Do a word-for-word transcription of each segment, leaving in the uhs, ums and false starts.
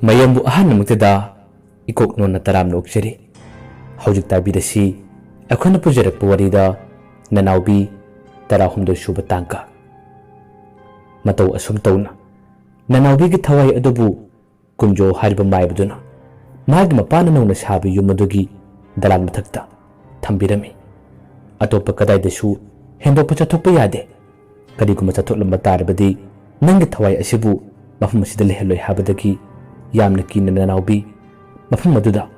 ꯃꯌꯥꯝꯕꯨ ꯑꯍꯥꯟꯕꯃꯛꯇꯗ ꯏꯀꯣꯛ ꯅꯣꯟꯅ ꯇꯔꯥꯝꯅ ꯑꯣꯛꯆꯔꯤ꯫ ꯍꯧꯖꯤꯛ ꯇꯥꯕꯤꯔꯁꯤ ꯑꯩꯈꯣꯏꯅ ꯄꯨꯖꯔꯛꯄ ꯋꯥꯔꯤꯗ ꯅꯅꯥꯎꯕꯤ ꯇꯔꯥꯍꯨꯝꯗꯣꯏ ꯁꯨꯕ ꯇꯥꯡꯀꯛ꯫ ꯃꯇꯧ ꯑꯁꯨꯝ ꯇꯧꯅ ꯅꯅꯥꯎꯕꯤꯒꯤ ꯊꯋꯥꯏ ꯑꯗꯨꯕꯨ ꯀꯨꯟꯖꯣ ꯍꯥꯏꯔꯤꯕ ꯃꯥꯏꯕꯗꯨꯅ ꯃꯥꯒꯤ ꯃꯄꯥꯅ ꯅꯧꯅ ꯁꯥꯕ ꯌꯨꯝ ꯑꯗꯨꯒꯤ ꯗꯂꯥꯟ ꯃꯊꯛꯇ ꯊꯝꯕꯤꯔꯝꯃꯤ꯫ ꯑꯇꯣꯞꯄ ꯀꯗꯥꯏꯗꯁꯨ ꯍꯦꯟꯗꯣꯛꯄ ꯆꯠꯊꯣꯛꯄ ꯌꯥꯗꯦ꯫ ꯀꯔꯤꯒꯨꯝꯕ ꯆꯠꯊꯣꯛꯂꯝꯕ ꯇꯥꯔꯕꯗꯤ ꯅꯪꯒꯤ ꯊꯋꯥꯏ ꯑꯁꯤꯕꯨ ꯃꯐꯝ ꯑꯁꯤꯗ ꯂꯩꯍꯜꯂꯣꯏ ꯍꯥꯏꯕꯗꯒꯤ ꯌꯥꯝꯅ ꯀꯤꯅ ꯅꯅꯥꯎꯕꯤ ꯃꯐꯝ ꯑꯗꯨꯗ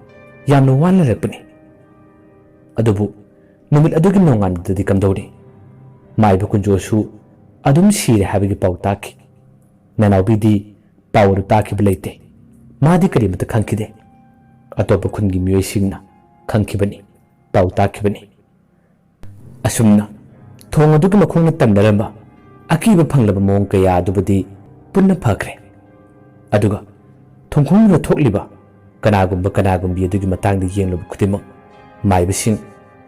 ꯌꯥꯝꯅ ꯋꯥꯅ ꯂꯩꯔꯛꯄꯅꯤ꯫ ꯑꯗꯨꯕꯨ ꯅꯨꯃꯤꯠ ꯑꯗꯨꯒꯤ ꯅꯣꯡꯉꯥꯟꯕꯗꯗꯤ ꯀꯝꯗꯧꯔꯤ? ꯃꯥꯏꯕ ꯀꯨꯟꯖꯣꯁꯨ ꯑꯗꯨꯝ ꯁꯤꯔꯦ ꯍꯥꯏꯕꯒꯤ ꯄꯥꯎ ꯇꯥꯈꯤ꯫ ꯅꯅꯥꯎꯕꯤꯗꯤ ꯄꯥꯎ ꯑꯗꯨ ꯇꯥꯈꯤꯕ ꯂꯩꯇꯦ꯫ ꯃꯥꯗꯤ ꯀꯔꯤꯃꯠꯇ ꯈꯪꯈꯤꯗꯦ꯫ ꯑꯇꯣꯞꯄ ꯈꯨꯟꯒꯤ ꯃꯤꯑꯣꯏꯁꯤꯡꯅ ꯈꯪꯈꯤꯕꯅꯤ, ꯄꯥꯎ ꯇꯥꯈꯤꯕꯅꯤ꯫ ꯑꯁꯨꯝꯅ ꯊꯣꯡ ꯑꯗꯨꯒꯤ ꯃꯈꯣꯡꯅ ꯇꯝꯅꯔꯝꯕ ꯑꯀꯤꯕ ꯐꯪꯂꯕ ꯃꯑꯣꯡ ꯀꯌꯥ ꯑꯗꯨꯕꯨꯗꯤ ꯄꯨꯟꯅ ꯐꯈ꯭ꯔꯦ꯫ ꯑꯗꯨꯒ ꯊꯣꯡꯈꯣꯡꯗꯨꯗ ꯊꯣꯛꯂꯤꯕ ꯀꯅꯥꯒꯨꯝꯕ ꯀꯅꯥꯒꯨꯝꯕꯤ ꯑꯗꯨꯒꯤ ꯃꯇꯥꯡꯗ ꯌꯦꯡꯂꯨꯕ ꯈꯨꯗꯤꯡꯃꯛ ꯃꯥꯏꯕꯁꯤꯡ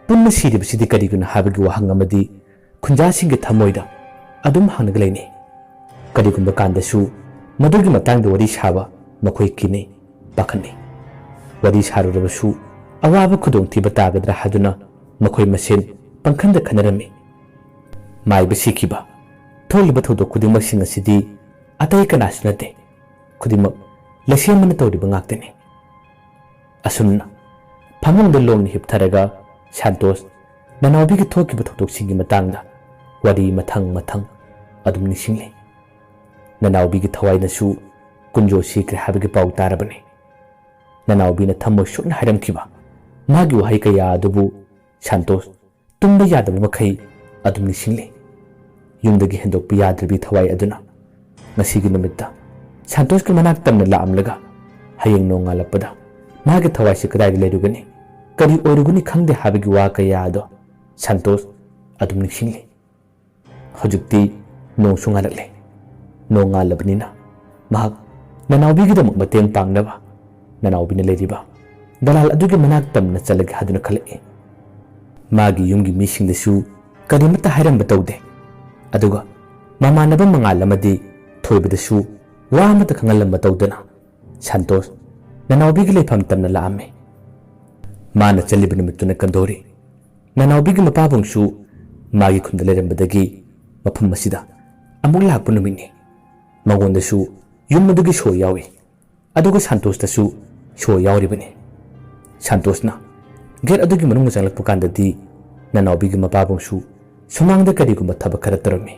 ꯄꯨꯟꯅ ꯁꯤꯔꯤꯕꯁꯤꯗꯤ ꯀꯔꯤꯒꯤꯅꯣ ꯍꯥꯏꯕꯒꯤ ꯋꯥꯍꯪ ꯑꯃꯗꯤ ꯈꯨꯟꯖꯥꯁꯤꯡꯒꯤ ꯊꯃꯣꯏꯗ ꯑꯗꯨꯝ ꯍꯪꯂꯒ ꯂꯩꯅꯩ꯫ ꯀꯔꯤꯒꯨꯝꯕ ꯀꯥꯟꯗꯁꯨ ꯃꯗꯨꯒꯤ ꯃꯇꯥꯡꯗ ꯋꯥꯔꯤ ꯁꯥꯕ ꯃꯈꯣꯏ ꯀꯤꯅꯩ, ꯄꯥꯈꯠꯅꯩ꯫ ꯋꯥꯔꯤ ꯁꯥꯔꯨꯔꯕꯁꯨ ꯑꯋꯥꯕ ꯈꯨꯗꯣꯡꯊꯤꯕ ꯇꯥꯒꯗ꯭ꯔꯥ ꯍꯥꯏꯗꯨꯅ ꯃꯈꯣꯏ ꯃꯁꯦꯟ ꯄꯪꯈꯟꯗ ꯈꯟꯅꯔꯝꯃꯤ꯫ ꯃꯥꯏꯕ ꯁꯤꯈꯤꯕ, ꯊꯣꯛꯂꯤꯕ ꯊꯧꯗꯣꯛ ꯈꯨꯗꯤꯡꯃꯛꯁꯤꯡ ꯑꯁꯤꯗꯤ ꯑꯇꯩ ꯀꯅꯥꯁꯨ ꯅꯠꯇꯦ, ꯈꯨꯗꯤꯡꯃꯛ ꯂꯩꯁꯦꯝꯕꯅ ꯇꯧꯔꯤꯕ ꯉꯥꯛꯇꯅꯤ꯫ ꯑꯁꯨꯝꯅ ꯐꯃꯨꯡꯗ ꯂꯣꯡꯅ ꯍꯤꯞꯊꯔꯒ ꯁꯥꯟꯇꯣꯁ ꯅꯅꯥꯎꯕꯤꯒꯤ ꯊꯣꯛꯈꯤꯕ ꯊꯧꯗꯣꯛꯁꯤꯡꯒꯤ ꯃꯇꯥꯡꯗ ꯋꯥꯔꯤ ꯃꯊꯪ ꯃꯊꯪ ꯑꯗꯨꯝ ꯅꯤꯡꯁꯤꯡꯂꯤ꯫ ꯅꯅꯥꯎꯕꯤꯒꯤ ꯊꯋꯥꯏꯅꯁꯨ ꯀꯨꯟꯖꯣ ꯁꯤꯈ꯭ꯔꯦ ꯍꯥꯏꯕꯒꯤ ꯄꯥꯎ ꯇꯥꯔꯕꯅꯤ꯫ ꯅꯅꯥꯎꯕꯤꯅ ꯊꯃꯣꯏ ꯁꯣꯛꯅ ꯍꯥꯏꯔꯝꯈꯤꯕ ꯃꯥꯒꯤ ꯋꯥꯍꯩ ꯀꯌꯥ ꯑꯗꯨꯕꯨ ꯁꯥꯟꯇꯣꯁ ꯇꯨꯝꯕ ꯌꯥꯗꯕ ꯃꯈꯩ ꯑꯗꯨꯝ ꯅꯤꯡꯁꯤꯡꯂꯤ꯫ ꯌꯨꯝꯗꯒꯤ ꯍꯦꯟꯗꯣꯛꯄ ꯌꯥꯗ꯭ꯔꯕꯤ ꯊꯋꯥꯏ ꯑꯗꯨꯅ ꯉꯁꯤꯒꯤ ꯅꯨꯃꯤꯠꯇ ꯁꯥꯟꯇꯣꯁꯀꯤ ꯃꯅꯥꯛ ꯇꯝꯅ ꯂꯥꯛꯂꯝꯂꯒ ꯍꯌꯦꯡ ꯅꯣꯡꯉꯥꯜꯂꯛꯄꯗ ꯃꯥꯒꯤ ꯊꯋꯥꯏꯁꯤ ꯀꯗꯥꯏꯗ ꯂꯩꯔꯨꯒꯅꯤ, ꯀꯔꯤ ꯑꯣꯏꯔꯨꯒꯅꯤ ꯈꯪꯗꯦ ꯍꯥꯏꯕꯒꯤ ꯋꯥ ꯀꯌꯥ ꯑꯗꯣ ꯁꯥꯟꯇꯣꯁ ꯑꯗꯨꯝ ꯅꯤꯡꯁꯤꯡꯂꯤ꯫ ꯍꯧꯖꯤꯛꯇꯤ ꯅꯣꯡꯁꯨ ꯉꯥꯜꯂꯛꯂꯦ꯫ ꯅꯣꯡ ꯉꯥꯜꯂꯕꯅꯤꯅ ꯃꯍꯥꯛ ꯅꯅꯥꯎꯕꯤꯒꯤꯗꯃꯛ ꯃꯇꯦꯡ ꯄꯥꯡꯅꯕ ꯅꯅꯥꯎꯕꯤꯅ ꯂꯩꯔꯤꯕ ꯗꯂꯥꯜ ꯑꯗꯨꯒꯤ ꯃꯅꯥꯛ ꯇꯝꯅ ꯆꯠꯂꯒꯦ ꯍꯥꯏꯗꯨꯅ ꯈꯜꯂꯛꯏ꯫ ꯃꯥꯒꯤ ꯌꯨꯝꯒꯤ ꯃꯤꯁꯤꯡꯗꯁꯨ ꯀꯔꯤꯃꯠꯇ ꯍꯥꯏꯔꯝꯕ ꯇꯧꯗꯦ꯫ ꯑꯗꯨꯒ ꯃꯃꯥꯟꯅꯕ ꯃꯉꯥꯜ ꯑꯃꯗꯤ ꯊꯣꯏꯕꯗꯁꯨ ꯋꯥ ꯑꯃꯠꯇ ꯈꯪꯍꯜꯂꯝꯕ ꯇꯧꯗꯅ ꯁꯟꯇꯣꯁ ꯅꯅꯥꯎꯕꯤꯒꯤ ꯂꯩꯐꯝ ꯇꯝꯅ ꯂꯥꯛꯑꯝꯃꯤ꯫ ꯃꯥꯅ ꯆꯠꯂꯤꯕ ꯅꯨꯃꯤꯠꯇꯨꯅ ꯀꯟꯗꯣꯔꯤ꯫ ꯅꯅꯥꯎꯕꯤꯒꯤ ꯃꯄꯥꯕꯨꯡꯁꯨ ꯃꯥꯒꯤ ꯈꯨꯟꯗ ꯂꯩꯔꯝꯕꯗꯒꯤ ꯃꯐꯝ ꯑꯁꯤꯗ ꯑꯃꯨꯛ ꯂꯥꯛꯄ ꯅꯨꯃꯤꯠꯅꯤ꯫ ꯃꯉꯣꯟꯗꯁꯨ ꯌꯨꯝ ꯑꯗꯨꯒꯤ ꯁꯣ ꯌꯥꯎꯏ꯫ ꯑꯗꯨꯒ ꯁꯟꯇꯣꯁꯇꯁꯨ ꯁꯣ ꯌꯥꯎꯔꯤꯕꯅꯤ꯫ ꯁꯟꯇꯣꯁꯅ ꯒꯦꯠ ꯑꯗꯨꯒꯤ ꯃꯅꯨꯡꯗ ꯆꯪꯂꯛꯄ ꯀꯥꯟꯗꯗꯤ ꯅꯅꯥꯎꯕꯤꯒꯤ ꯃꯄꯥꯕꯨꯡꯁꯨ ꯁꯨꯃꯥꯡꯗ ꯀꯔꯤꯒꯨꯝꯕ ꯊꯕꯛ ꯈꯔ ꯇꯧꯔꯝꯃꯤ꯫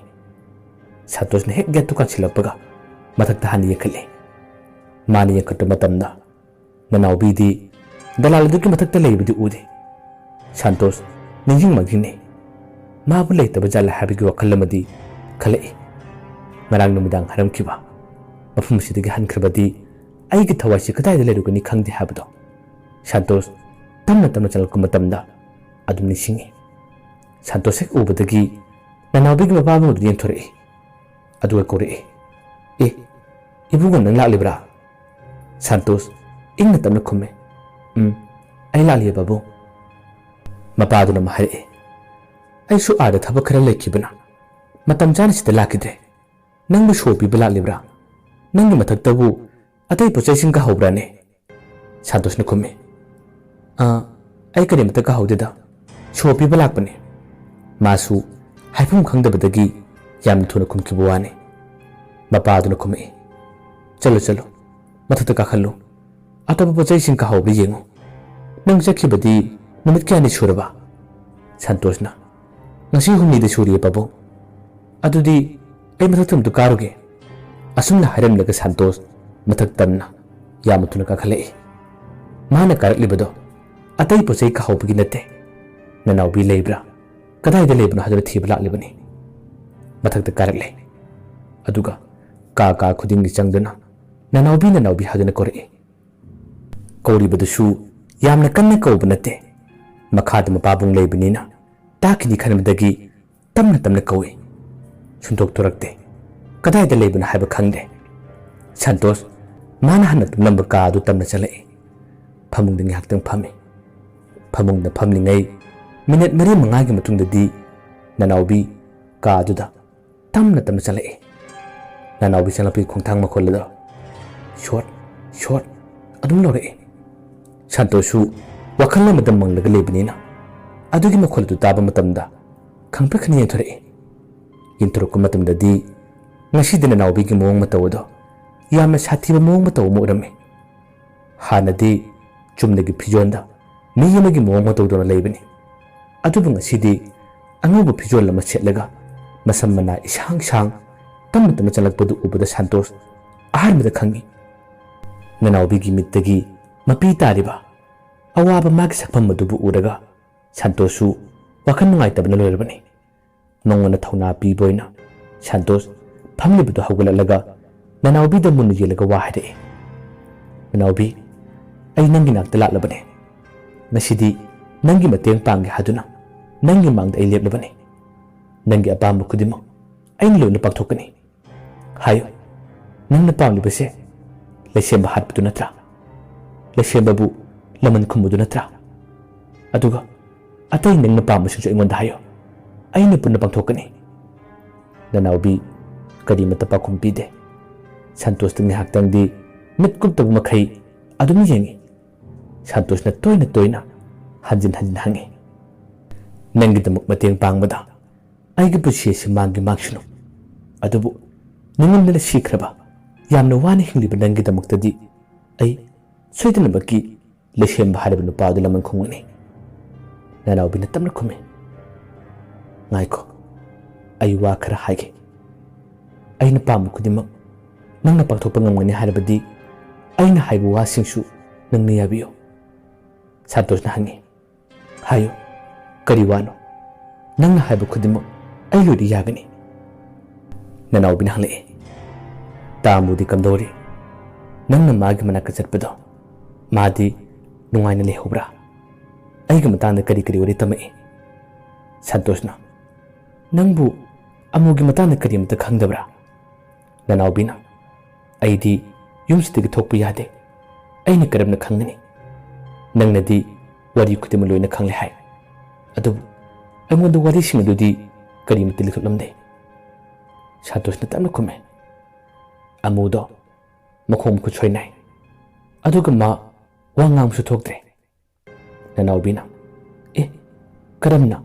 ꯁꯟꯇꯣꯁꯅ ꯍꯦꯛ ꯒꯦꯠꯇꯨ ꯀꯥꯟꯁꯤꯜꯂꯛꯄꯒ ꯃꯊꯛꯇ ꯍꯥꯟꯅ ꯌꯦꯡꯈꯠꯂꯤ꯫ ꯃꯥꯅ ꯌꯦꯡꯈꯠꯄ ꯃꯇꯝꯗ ꯅꯅꯥꯎꯕꯤꯗꯤ ꯗꯂꯥꯜ ꯑꯗꯨꯒꯤ ꯃꯊꯛꯇ ꯂꯩꯕꯗꯤ ꯎꯗꯦ꯫ ꯁꯟꯇꯣꯁ ꯅꯤꯡꯁꯤꯡ ꯃꯥꯡꯖꯤꯡꯅꯩ꯫ ꯃꯥꯕꯨ ꯂꯩꯇꯕ ꯖꯥꯠꯂ ꯍꯥꯏꯕꯒꯤ ꯋꯥꯈꯜ ꯑꯃꯗꯤ ꯈꯜꯂꯛꯏ꯫ ꯉꯔꯥꯡ ꯅꯨꯃꯤꯗꯥꯡ ꯍꯥꯏꯔꯝꯈꯤꯕ, "ꯃꯐꯝ ꯑꯁꯤꯗꯒꯤ ꯍꯟꯈ꯭ꯔꯕꯗꯤ ꯑꯩꯒꯤ ꯊꯋꯥꯏꯁꯤ ꯀꯗꯥꯏꯗ ꯂꯩꯔꯨꯒꯅꯤ ꯈꯪꯗꯦ" ꯍꯥꯏꯕꯗꯣ ꯁꯟꯇꯣꯁ ꯇꯞꯅ ꯇꯞꯅ ꯆꯪꯂꯛꯄ ꯃꯇꯝꯗ ꯑꯗꯨꯝ ꯅꯤꯡꯁꯤꯡꯉꯤ꯫ ꯁꯟꯇꯣꯁ ꯍꯦꯛ ꯎꯕꯗꯒꯤ ꯅꯅꯥꯎꯕꯤꯒꯤ ꯃꯄꯥꯕꯨꯡ ꯑꯗꯨ ꯌꯦꯡꯊꯣꯔꯛꯏ꯫ ꯑꯗꯨꯒ ꯀꯧꯔꯛꯏ, "ꯑꯦ, ꯏꯕꯨꯡꯉꯣ, ꯅꯪ ꯂꯥꯛꯂꯤꯕ꯭ꯔꯥ?" ꯁꯟꯇꯣꯁ ꯏꯪꯅ ꯇꯞꯅ ꯈꯨꯝꯃꯤ, "ꯎꯝ, ꯑꯩ ꯂꯥꯛꯂꯤꯌꯦ ꯄꯥꯕꯨꯡ꯫" ꯃꯄꯥꯗꯨꯅ ꯑꯃꯨꯛ ꯍꯥꯏꯔꯛꯏ, "ꯑꯩꯁꯨ ꯑꯥꯗ ꯊꯕꯛ ꯈꯔ ꯂꯩꯈꯤꯕꯅ ꯃꯇꯝ ꯆꯥꯅ ꯁꯤꯗ ꯂꯥꯛꯈꯤꯗ꯭ꯔꯦ꯫ ꯅꯪꯕꯨ ꯁꯣ ꯄꯤꯕ ꯂꯥꯛꯂꯤꯕ꯭ꯔꯥ? ꯅꯪꯒꯤ ꯃꯊꯛꯇꯕꯨ ꯑꯇꯩ ꯄꯣꯠꯆꯩꯁꯤꯡ ꯀꯥꯍꯧꯕ꯭ꯔꯥꯅꯦ?" ꯁꯟꯇꯣꯁꯅ ꯈꯨꯝꯃꯤ, "ꯑꯥ, ꯑꯩ ꯀꯔꯤꯃꯇ ꯀꯥꯍꯧꯗꯦꯗ, ꯁꯣ ꯄꯤꯕ ꯂꯥꯛꯄꯅꯤ꯫" ꯃꯥꯁꯨ ꯍꯥꯏꯐꯝ ꯈꯪꯗꯕꯗꯒꯤ ꯌꯥꯝꯅ ꯊꯨꯅ ꯈꯨꯝꯈꯤꯕ ꯋꯥꯅꯤ꯫ ꯃꯄꯥꯗꯨꯅ ꯈꯨꯝꯃꯛꯏ, "ꯆꯠꯂꯣ, ꯆꯠꯂꯣ, ꯃꯊꯛꯇ ꯀꯥꯈꯠꯂꯨ꯫ ꯑꯇꯣꯞꯄ ꯄꯣꯠꯆꯩꯁꯤꯡ ꯀꯥꯍꯧꯕ꯭ꯔꯥ ꯌꯦꯡꯉꯨ꯫ ꯅꯪ ꯆꯠꯈꯤꯕꯗꯤ ꯅꯨꯃꯤꯠ ꯀꯌꯥꯅꯤ ꯁꯨꯔꯕ?" ꯁꯟꯇꯣꯁꯅ, "ꯉꯁꯤ ꯍꯨꯝꯅꯤꯗ ꯁꯨꯔꯤꯌꯦ ꯄꯥꯕꯨꯡ꯫" "ꯑꯗꯨꯗꯤ ꯑꯩ ꯃꯊꯛꯇ ꯑꯝꯇ ꯀꯥꯔꯨꯒꯦ꯫" ꯑꯁꯨꯝꯅ ꯍꯥꯏꯔꯝꯂꯒ ꯁꯟꯇꯣꯁ ꯃꯊꯛ ꯇꯝꯅ ꯌꯥꯝꯅ ꯊꯨꯅ ꯀꯥꯈꯠꯂꯛꯏ꯫ ꯃꯥꯅ ꯀꯥꯔꯛꯂꯤꯕꯗꯣ ꯑꯇꯩ ꯄꯣꯠꯆꯩ ꯀꯥꯍꯧꯕꯒꯤ ꯅꯠꯇꯦ꯫ ꯅꯅꯥꯎꯕꯤ ꯂꯩꯕ꯭ꯔꯥ, ꯀꯗꯥꯏꯗ ꯂꯩꯕꯅꯣ ꯍꯥꯏꯗꯨꯅ ꯊꯤꯕ ꯂꯥꯛꯂꯤꯕꯅꯤ꯫ ꯃꯊꯛꯇ ꯀꯥꯔꯛꯂꯦ꯫ ꯑꯗꯨꯒ ꯀꯥ ꯀꯥ ꯈꯨꯗꯤꯡꯒꯤ ꯆꯪꯗꯨꯅ, "ꯅꯅꯥꯎꯕꯤ, ꯅꯅꯥꯎꯕꯤ" ꯍꯥꯏꯗꯨꯅ ꯀꯧꯔꯛꯏ꯫ ꯀꯧꯔꯤꯕꯗꯨꯁꯨ ꯌꯥꯝꯅ ꯀꯟꯅ ꯀꯧꯕ ꯅꯠꯇꯦ꯫ ꯃꯈꯥꯗ ꯃꯄꯥꯕꯨꯡ ꯂꯩꯕꯅꯤꯅ ꯇꯥꯈꯤꯅꯤ ꯈꯟꯕꯗꯒꯤ ꯇꯞꯅ ꯇꯞꯅ ꯀꯧꯏ꯫ ꯁꯨꯡꯊꯣꯛ ꯊꯣꯔꯛꯇꯦ꯫ ꯀꯗꯥꯏꯗ ꯂꯩꯕꯅꯣ ꯍꯥꯏꯕ ꯈꯪꯗꯦ꯫ ꯁꯟꯇꯣꯁ ꯃꯥꯅ ꯍꯥꯟꯅ ꯇꯨꯝꯂꯝꯕ ꯀꯥ ꯑꯗꯨ ꯇꯝꯅ ꯆꯠꯂꯛꯏ꯫ ꯐꯃꯨꯡꯗ ꯉꯥꯏꯍꯥꯛꯇꯪ ꯐꯝꯃꯤ꯫ ꯐꯃꯨꯡꯗ ꯐꯝꯂꯤꯉꯩ ꯃꯤꯅꯠ ꯃꯔꯤ ꯃꯉꯥꯒꯤ ꯃꯇꯨꯡꯗꯗꯤ ꯅꯅꯥꯎꯕꯤ ꯀꯥ ꯑꯗꯨꯗ ꯇꯞꯅ ꯇꯞꯅ ꯆꯪꯂꯛꯏ꯫ ꯅꯅꯥꯎꯕꯤ ꯆꯪꯂꯛꯄꯒꯤ ꯈꯣꯡꯊꯥꯡ ꯃꯈꯣꯜ ꯑꯗꯣ ꯁꯣꯠ, ꯁꯣꯔ ꯑꯗꯨꯝ ꯂꯧꯔꯛꯏ꯫ ꯁꯥꯟꯇꯣꯁꯁꯨ ꯋꯥꯈꯜ ꯑꯃꯗ ꯃꯪꯂꯒ ꯂꯩꯕꯅꯤꯅ ꯑꯗꯨꯒꯤ ꯃꯈꯣꯜ ꯑꯗꯨ ꯇꯥꯕ ꯃꯇꯝꯗ ꯈꯪꯄ꯭ꯔꯦꯛ ꯈꯪꯅ ꯌꯦꯡꯊꯣꯔꯛꯏ꯫ ꯌꯦꯡꯊꯣꯔꯛꯄ ꯃꯇꯝꯗꯗꯤ ꯉꯁꯤꯗꯤ ꯅꯅꯥꯎꯕꯤꯒꯤ ꯃꯑꯣꯡ ꯃꯇꯧ ꯑꯗꯣ ꯌꯥꯝꯅ ꯁꯥꯊꯤꯕ ꯃꯑꯣꯡ ꯃꯇꯧ ꯑꯃ ꯎꯔꯝꯃꯤ꯫ ꯍꯥꯟꯅꯗꯤ ꯆꯨꯝꯅꯒꯤ ꯐꯤꯖꯣꯜꯗ ꯃꯤ ꯑꯃꯒꯤ ꯃꯑꯣꯡ ꯃꯇꯧꯗꯧꯅ ꯂꯩꯕꯅꯤ꯫ ꯑꯗꯨꯕꯨ ꯉꯁꯤꯗꯤ ꯑꯉꯧꯕ ꯐꯤꯖꯣꯜ ꯑꯃ ꯁꯦꯠꯂꯒ ꯃꯁꯝ ꯃꯅꯥ ꯏꯁꯥꯡ ꯁꯥꯡ ꯇꯞꯅ ꯇꯞꯅ ꯆꯪꯂꯛꯄꯗꯨ ꯎꯕꯗ ꯁꯥꯟꯇꯣꯁ ꯑꯍꯥꯟꯕꯗ ꯈꯪꯏ꯫ ꯅꯅꯥꯎꯕꯤꯒꯤ ꯃꯤꯠꯇꯒꯤ ꯃꯄꯤ ꯇꯥꯔꯤꯕ ꯑꯋꯥꯕ ꯃꯥꯒꯤ ꯁꯛꯐꯝ ꯑꯗꯨꯕꯨ ꯎꯔꯒ ꯁꯥꯟꯇꯣꯁꯁꯨ ꯋꯥꯈꯜ ꯅꯨꯡꯉꯥꯏꯇꯕꯅ ꯂꯣꯏꯔꯕꯅꯤ꯫ ꯃꯉꯣꯟꯗ ꯊꯧꯅꯥ ꯄꯤꯕ ꯑꯣꯏꯅ ꯁꯥꯟꯇꯣꯁ ꯐꯝꯂꯤꯕꯗꯨ ꯍꯧꯒꯠꯂꯛꯂꯒ ꯅꯅꯥꯎꯕꯤꯗ ꯃꯨꯟꯅ ꯌꯦꯡꯂꯒ ꯋꯥ ꯍꯥꯏꯔꯛꯏ꯫ "ꯅꯅꯥꯎꯕꯤ, ꯑꯩ ꯅꯪꯒꯤ ꯅꯥꯛꯇ ꯂꯥꯛꯂꯕꯅꯦ꯫ ꯉꯁꯤꯗꯤ ꯅꯪꯒꯤ ꯃꯇꯦꯡ ꯄꯥꯡꯒꯦ ꯍꯥꯏꯗꯨꯅ ꯅꯪꯒꯤ ꯃꯥꯡꯗ ꯑꯩ ꯂꯦꯞꯂꯕꯅꯤ꯫ ꯅꯪꯒꯤ ꯑꯄꯥꯝꯕ ꯈꯨꯗꯤꯡꯃꯛ ꯑꯩꯅ ꯂꯣꯏꯅ ꯄꯥꯡꯊꯣꯛꯀꯅꯤ꯫ ꯍꯥꯏꯌꯨ, ꯅꯪꯅ ꯄꯥꯝꯂꯤꯕꯁꯦ ꯂꯩꯁꯦꯝꯕ ꯍꯥꯠꯄꯗꯨ ꯅꯠꯇ꯭ꯔꯥ? ꯂꯩꯁꯦꯝꯕꯕꯨ ꯂꯃꯟ ꯈꯨꯝꯕꯗꯨ ꯅꯠꯇ꯭ꯔꯥ? ꯑꯗꯨꯒ ꯑꯇꯩ ꯅꯪꯅ ꯄꯥꯝꯕꯁꯤꯡꯁꯨ ꯑꯩꯉꯣꯟꯗ ꯍꯥꯏꯌꯨ, ꯑꯩꯅ ꯄꯨꯟꯅ ꯄꯥꯡꯊꯣꯛꯀꯅꯤ꯫" ꯅꯅꯥꯎꯕꯤ ꯀꯔꯤꯃꯠꯇ ꯄꯥꯎꯈꯨꯝ ꯄꯤꯗꯦ꯫ ꯁꯟꯇꯣꯁꯇ ꯉꯥꯏꯍꯥꯛꯇꯪꯗꯤ ꯃꯤꯠ ꯀꯨꯞꯇꯕ ꯃꯈꯩ ꯑꯗꯨꯝ ꯌꯦꯡꯏ꯫ ꯁꯟꯇꯣꯁꯅ ꯇꯣꯏꯅ ꯇꯣꯏꯅ ꯍꯟꯖꯤꯟ ꯍꯟꯖꯤꯟ ꯍꯪꯏ, "ꯅꯪꯒꯤꯗꯃꯛ ꯃꯇꯦꯡ ꯄꯥꯡꯕꯗ ꯑꯩꯒꯤ ꯄꯨꯟꯁꯤ ꯑꯁꯤ ꯃꯥꯡꯒꯦ ꯃꯥꯡꯁꯅꯨ, ꯑꯗꯨꯕꯨ ꯅꯉꯣꯟꯗꯅ ꯁꯤꯈ꯭ꯔꯕ, ꯌꯥꯝꯅ ꯋꯥꯅ ꯍꯤꯡꯂꯤꯕ ꯅꯪꯒꯤꯗꯃꯛꯇꯗꯤ ꯑꯩ ꯁꯣꯏꯗꯅꯃꯛꯀꯤ ꯂꯩꯁꯦꯝꯕ ꯍꯥꯏꯔꯤꯕ ꯅꯨꯄꯥ ꯑꯗꯨ ꯂꯃꯟ ꯈꯨꯝꯒꯅꯤ꯫" ꯅꯅꯥꯎꯕꯤꯅ ꯇꯞꯅ ꯈꯨꯝꯃꯤ, "ꯉꯥꯏꯈꯣ, ꯑꯩ ꯋꯥ ꯈꯔ ꯍꯥꯏꯒꯦ꯫ ꯑꯩꯅ ꯄꯥꯝꯕ ꯈꯨꯗꯤꯡꯃꯛ ꯅꯪꯅ ꯄꯥꯡꯊꯣꯛꯄ ꯉꯝꯒꯅꯤ ꯍꯥꯏꯔꯕꯗꯤ ꯑꯩꯅ ꯍꯥꯏꯕ ꯋꯥꯁꯤꯡꯁꯨ ꯅꯪꯅ ꯌꯥꯕꯤꯌꯨ꯫" ꯁꯟꯇꯣꯁꯅ ꯍꯪꯉꯤ, "ꯍꯥꯏꯌꯨ, ꯀꯔꯤ ꯋꯥꯅꯣ? ꯅꯪꯅ ꯍꯥꯏꯕ ꯈꯨꯗꯤꯡꯃꯛ ꯑꯩ ꯂꯣꯏꯅ ꯌꯥꯒꯅꯤ꯫" ꯅꯅꯥꯎꯕꯤꯅ ꯍꯪꯂꯛꯏ, "ꯇꯥꯃꯨꯗꯤ ꯀꯝꯗꯧꯔꯤ? ꯅꯪꯅ ꯃꯥꯒꯤ ꯃꯅꯥꯛꯇ ꯆꯠꯄꯗꯣ, ꯃꯥꯗꯤ ꯅꯨꯡꯉꯥꯏꯅ ꯂꯩꯍꯧꯕ꯭ꯔꯥ? ꯑꯩꯒꯤ ꯃꯇꯥꯡꯗ ꯀꯔꯤ ꯀꯔꯤ ꯋꯥꯔꯤ ꯇꯝꯃꯛꯏ?" ꯁꯟꯇꯣꯁꯅ, "ꯅꯪꯕꯨ ꯑꯃꯨꯒꯤ ꯃꯇꯥꯡꯗ ꯀꯔꯤꯃꯇ ꯈꯪꯗꯕ꯭ꯔꯥ?" ꯅꯅꯥꯎꯕꯤꯅ, "ꯑꯩꯗꯤ ꯌꯨꯝꯁꯤꯗꯒꯤ ꯊꯣꯛꯄ ꯌꯥꯗꯦ꯫ ꯑꯩꯅ ꯀꯔꯝꯅ ꯈꯪꯒꯅꯤ? ꯅꯪꯅꯗꯤ ꯋꯥꯔꯤ ꯈꯨꯗꯤꯡꯃꯛ ꯂꯣꯏꯅ ꯈꯪꯂꯦ ꯍꯥꯏ꯫ ꯑꯗꯨꯕꯨ ꯑꯩꯉꯣꯟꯗ ꯋꯥꯔꯤꯁꯤꯡ ꯑꯗꯨꯗꯤ ꯀꯔꯤꯃꯠꯇ ꯂꯤꯊꯣꯛꯂꯝꯗꯦ꯫" ꯁꯟꯇꯣꯁꯅ ꯇꯞꯅ ꯈꯨꯝꯃꯦ, "ꯑꯃꯨꯗꯣ ꯃꯈꯣꯡ ꯃꯈꯨꯠ ꯁꯣꯏꯅꯥꯏ꯫ ꯑꯗꯨꯒ ꯃꯥ ꯋꯥ ꯉꯥꯡꯕꯁꯨ ꯊꯣꯛꯇ꯭ꯔꯦ꯫ ꯅꯅꯥꯎꯕꯤꯅ, "ꯑꯦ, ꯀꯔꯝꯅ?"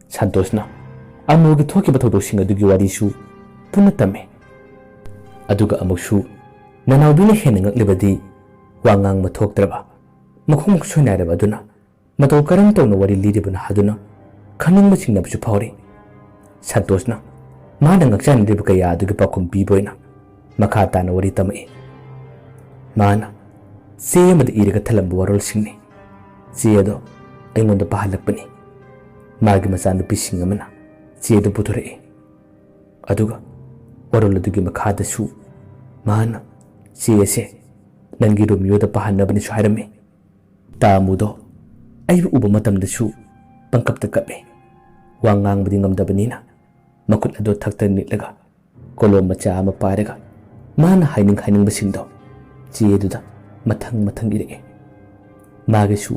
ꯁꯟꯇꯣꯁꯅ ꯑꯃꯨꯒꯤ ꯊꯣꯛꯈꯤꯕ ꯊꯧꯗꯣꯛꯁꯤꯡ ꯑꯗꯨꯒꯤ ꯋꯥꯔꯤꯁꯨ ꯄꯨꯟꯅ ꯇꯝꯃꯤ꯫ ꯑꯗꯨꯒ ꯑꯃꯨꯛꯁꯨ ꯅꯅꯥꯎꯕꯤꯅ ꯍꯦꯟꯅ ꯉꯛꯂꯤꯕꯗꯤ ꯋꯥ ꯉꯥꯡꯕ ꯊꯣꯛꯇ꯭ꯔꯕ, ꯃꯈꯣꯡ ꯁꯣꯏꯅꯥꯏꯔꯕ ꯑꯗꯨꯅ ꯃꯇꯧ ꯀꯔꯝ ꯇꯧꯅ ꯋꯥꯔꯤ ꯂꯤꯔꯤꯕꯅꯣ ꯍꯥꯏꯗꯨꯅ ꯈꯪꯅꯤꯡꯕ ꯆꯤꯡꯅꯕꯁꯨ ꯐꯥꯎꯔꯤ꯫ ꯁꯟꯇꯣꯁꯅ ꯃꯥꯅ ꯉꯛꯆꯥꯟꯅꯔꯤꯕ ꯀꯌꯥ ꯑꯗꯨꯒꯤ ꯄꯥꯎꯈꯨꯝ ꯄꯤꯕ ꯑꯣꯏꯅ ꯃꯈꯥ ꯇꯥꯅ ꯋꯥꯔꯤ ꯇꯝꯃꯛꯏ꯫ ꯃꯥꯅ ꯆꯦ ꯑꯃꯗ ꯏꯔꯒ ꯊꯜꯂꯝꯕ ꯋꯥꯔꯣꯜꯁꯤꯡꯅꯤ꯫ ꯆꯦ ꯑꯗꯣ ꯑꯩꯉꯣꯟꯗ ꯄꯥꯍꯜꯂꯛꯄꯅꯤ꯫ ꯃꯥꯒꯤ ꯃꯆꯥꯅꯨꯄꯤꯁꯤꯡ ꯑꯃꯅ ꯆꯦ ꯑꯗꯨ ꯄꯨꯊꯣꯔꯛꯏ꯫ ꯑꯗꯨꯒ ꯋꯥꯔꯣꯜ ꯑꯗꯨꯒꯤ ꯃꯈꯥꯗꯁꯨ ꯃꯥꯅ ꯆꯦ ꯑꯁꯦ ꯅꯪꯒꯤ ꯔꯣꯃꯤꯌꯣꯗ ꯄꯥꯍꯟꯅꯕꯅꯤꯁꯨ ꯍꯥꯏꯔꯝꯃꯤ꯫ ꯇꯥꯃꯨꯗꯣ ꯑꯩꯕꯨ ꯎꯕ ꯃꯇꯝꯗꯁꯨ ꯄꯪꯀꯞꯇ ꯀꯞꯄꯤ꯫ ꯋꯥ ꯉꯥꯡꯕꯗꯤ ꯉꯝꯗꯕꯅꯤꯅ ꯃꯈꯨꯠ ꯑꯗꯨ ꯊꯛꯇ ꯅꯤꯛꯂꯒ ꯀꯣꯂꯣꯝ ꯃꯆꯥ ꯑꯃ ꯄꯥꯏꯔꯒ ꯃꯥꯅ ꯍꯥꯏꯅꯤꯡ ꯍꯥꯏꯅꯤꯡꯕꯁꯤꯡꯗꯣ ꯆꯦ ꯑꯗꯨꯗ ꯃꯊꯪ ꯃꯊꯪ ꯏꯔꯛꯏ꯫ ꯃꯥꯒꯤꯁꯨ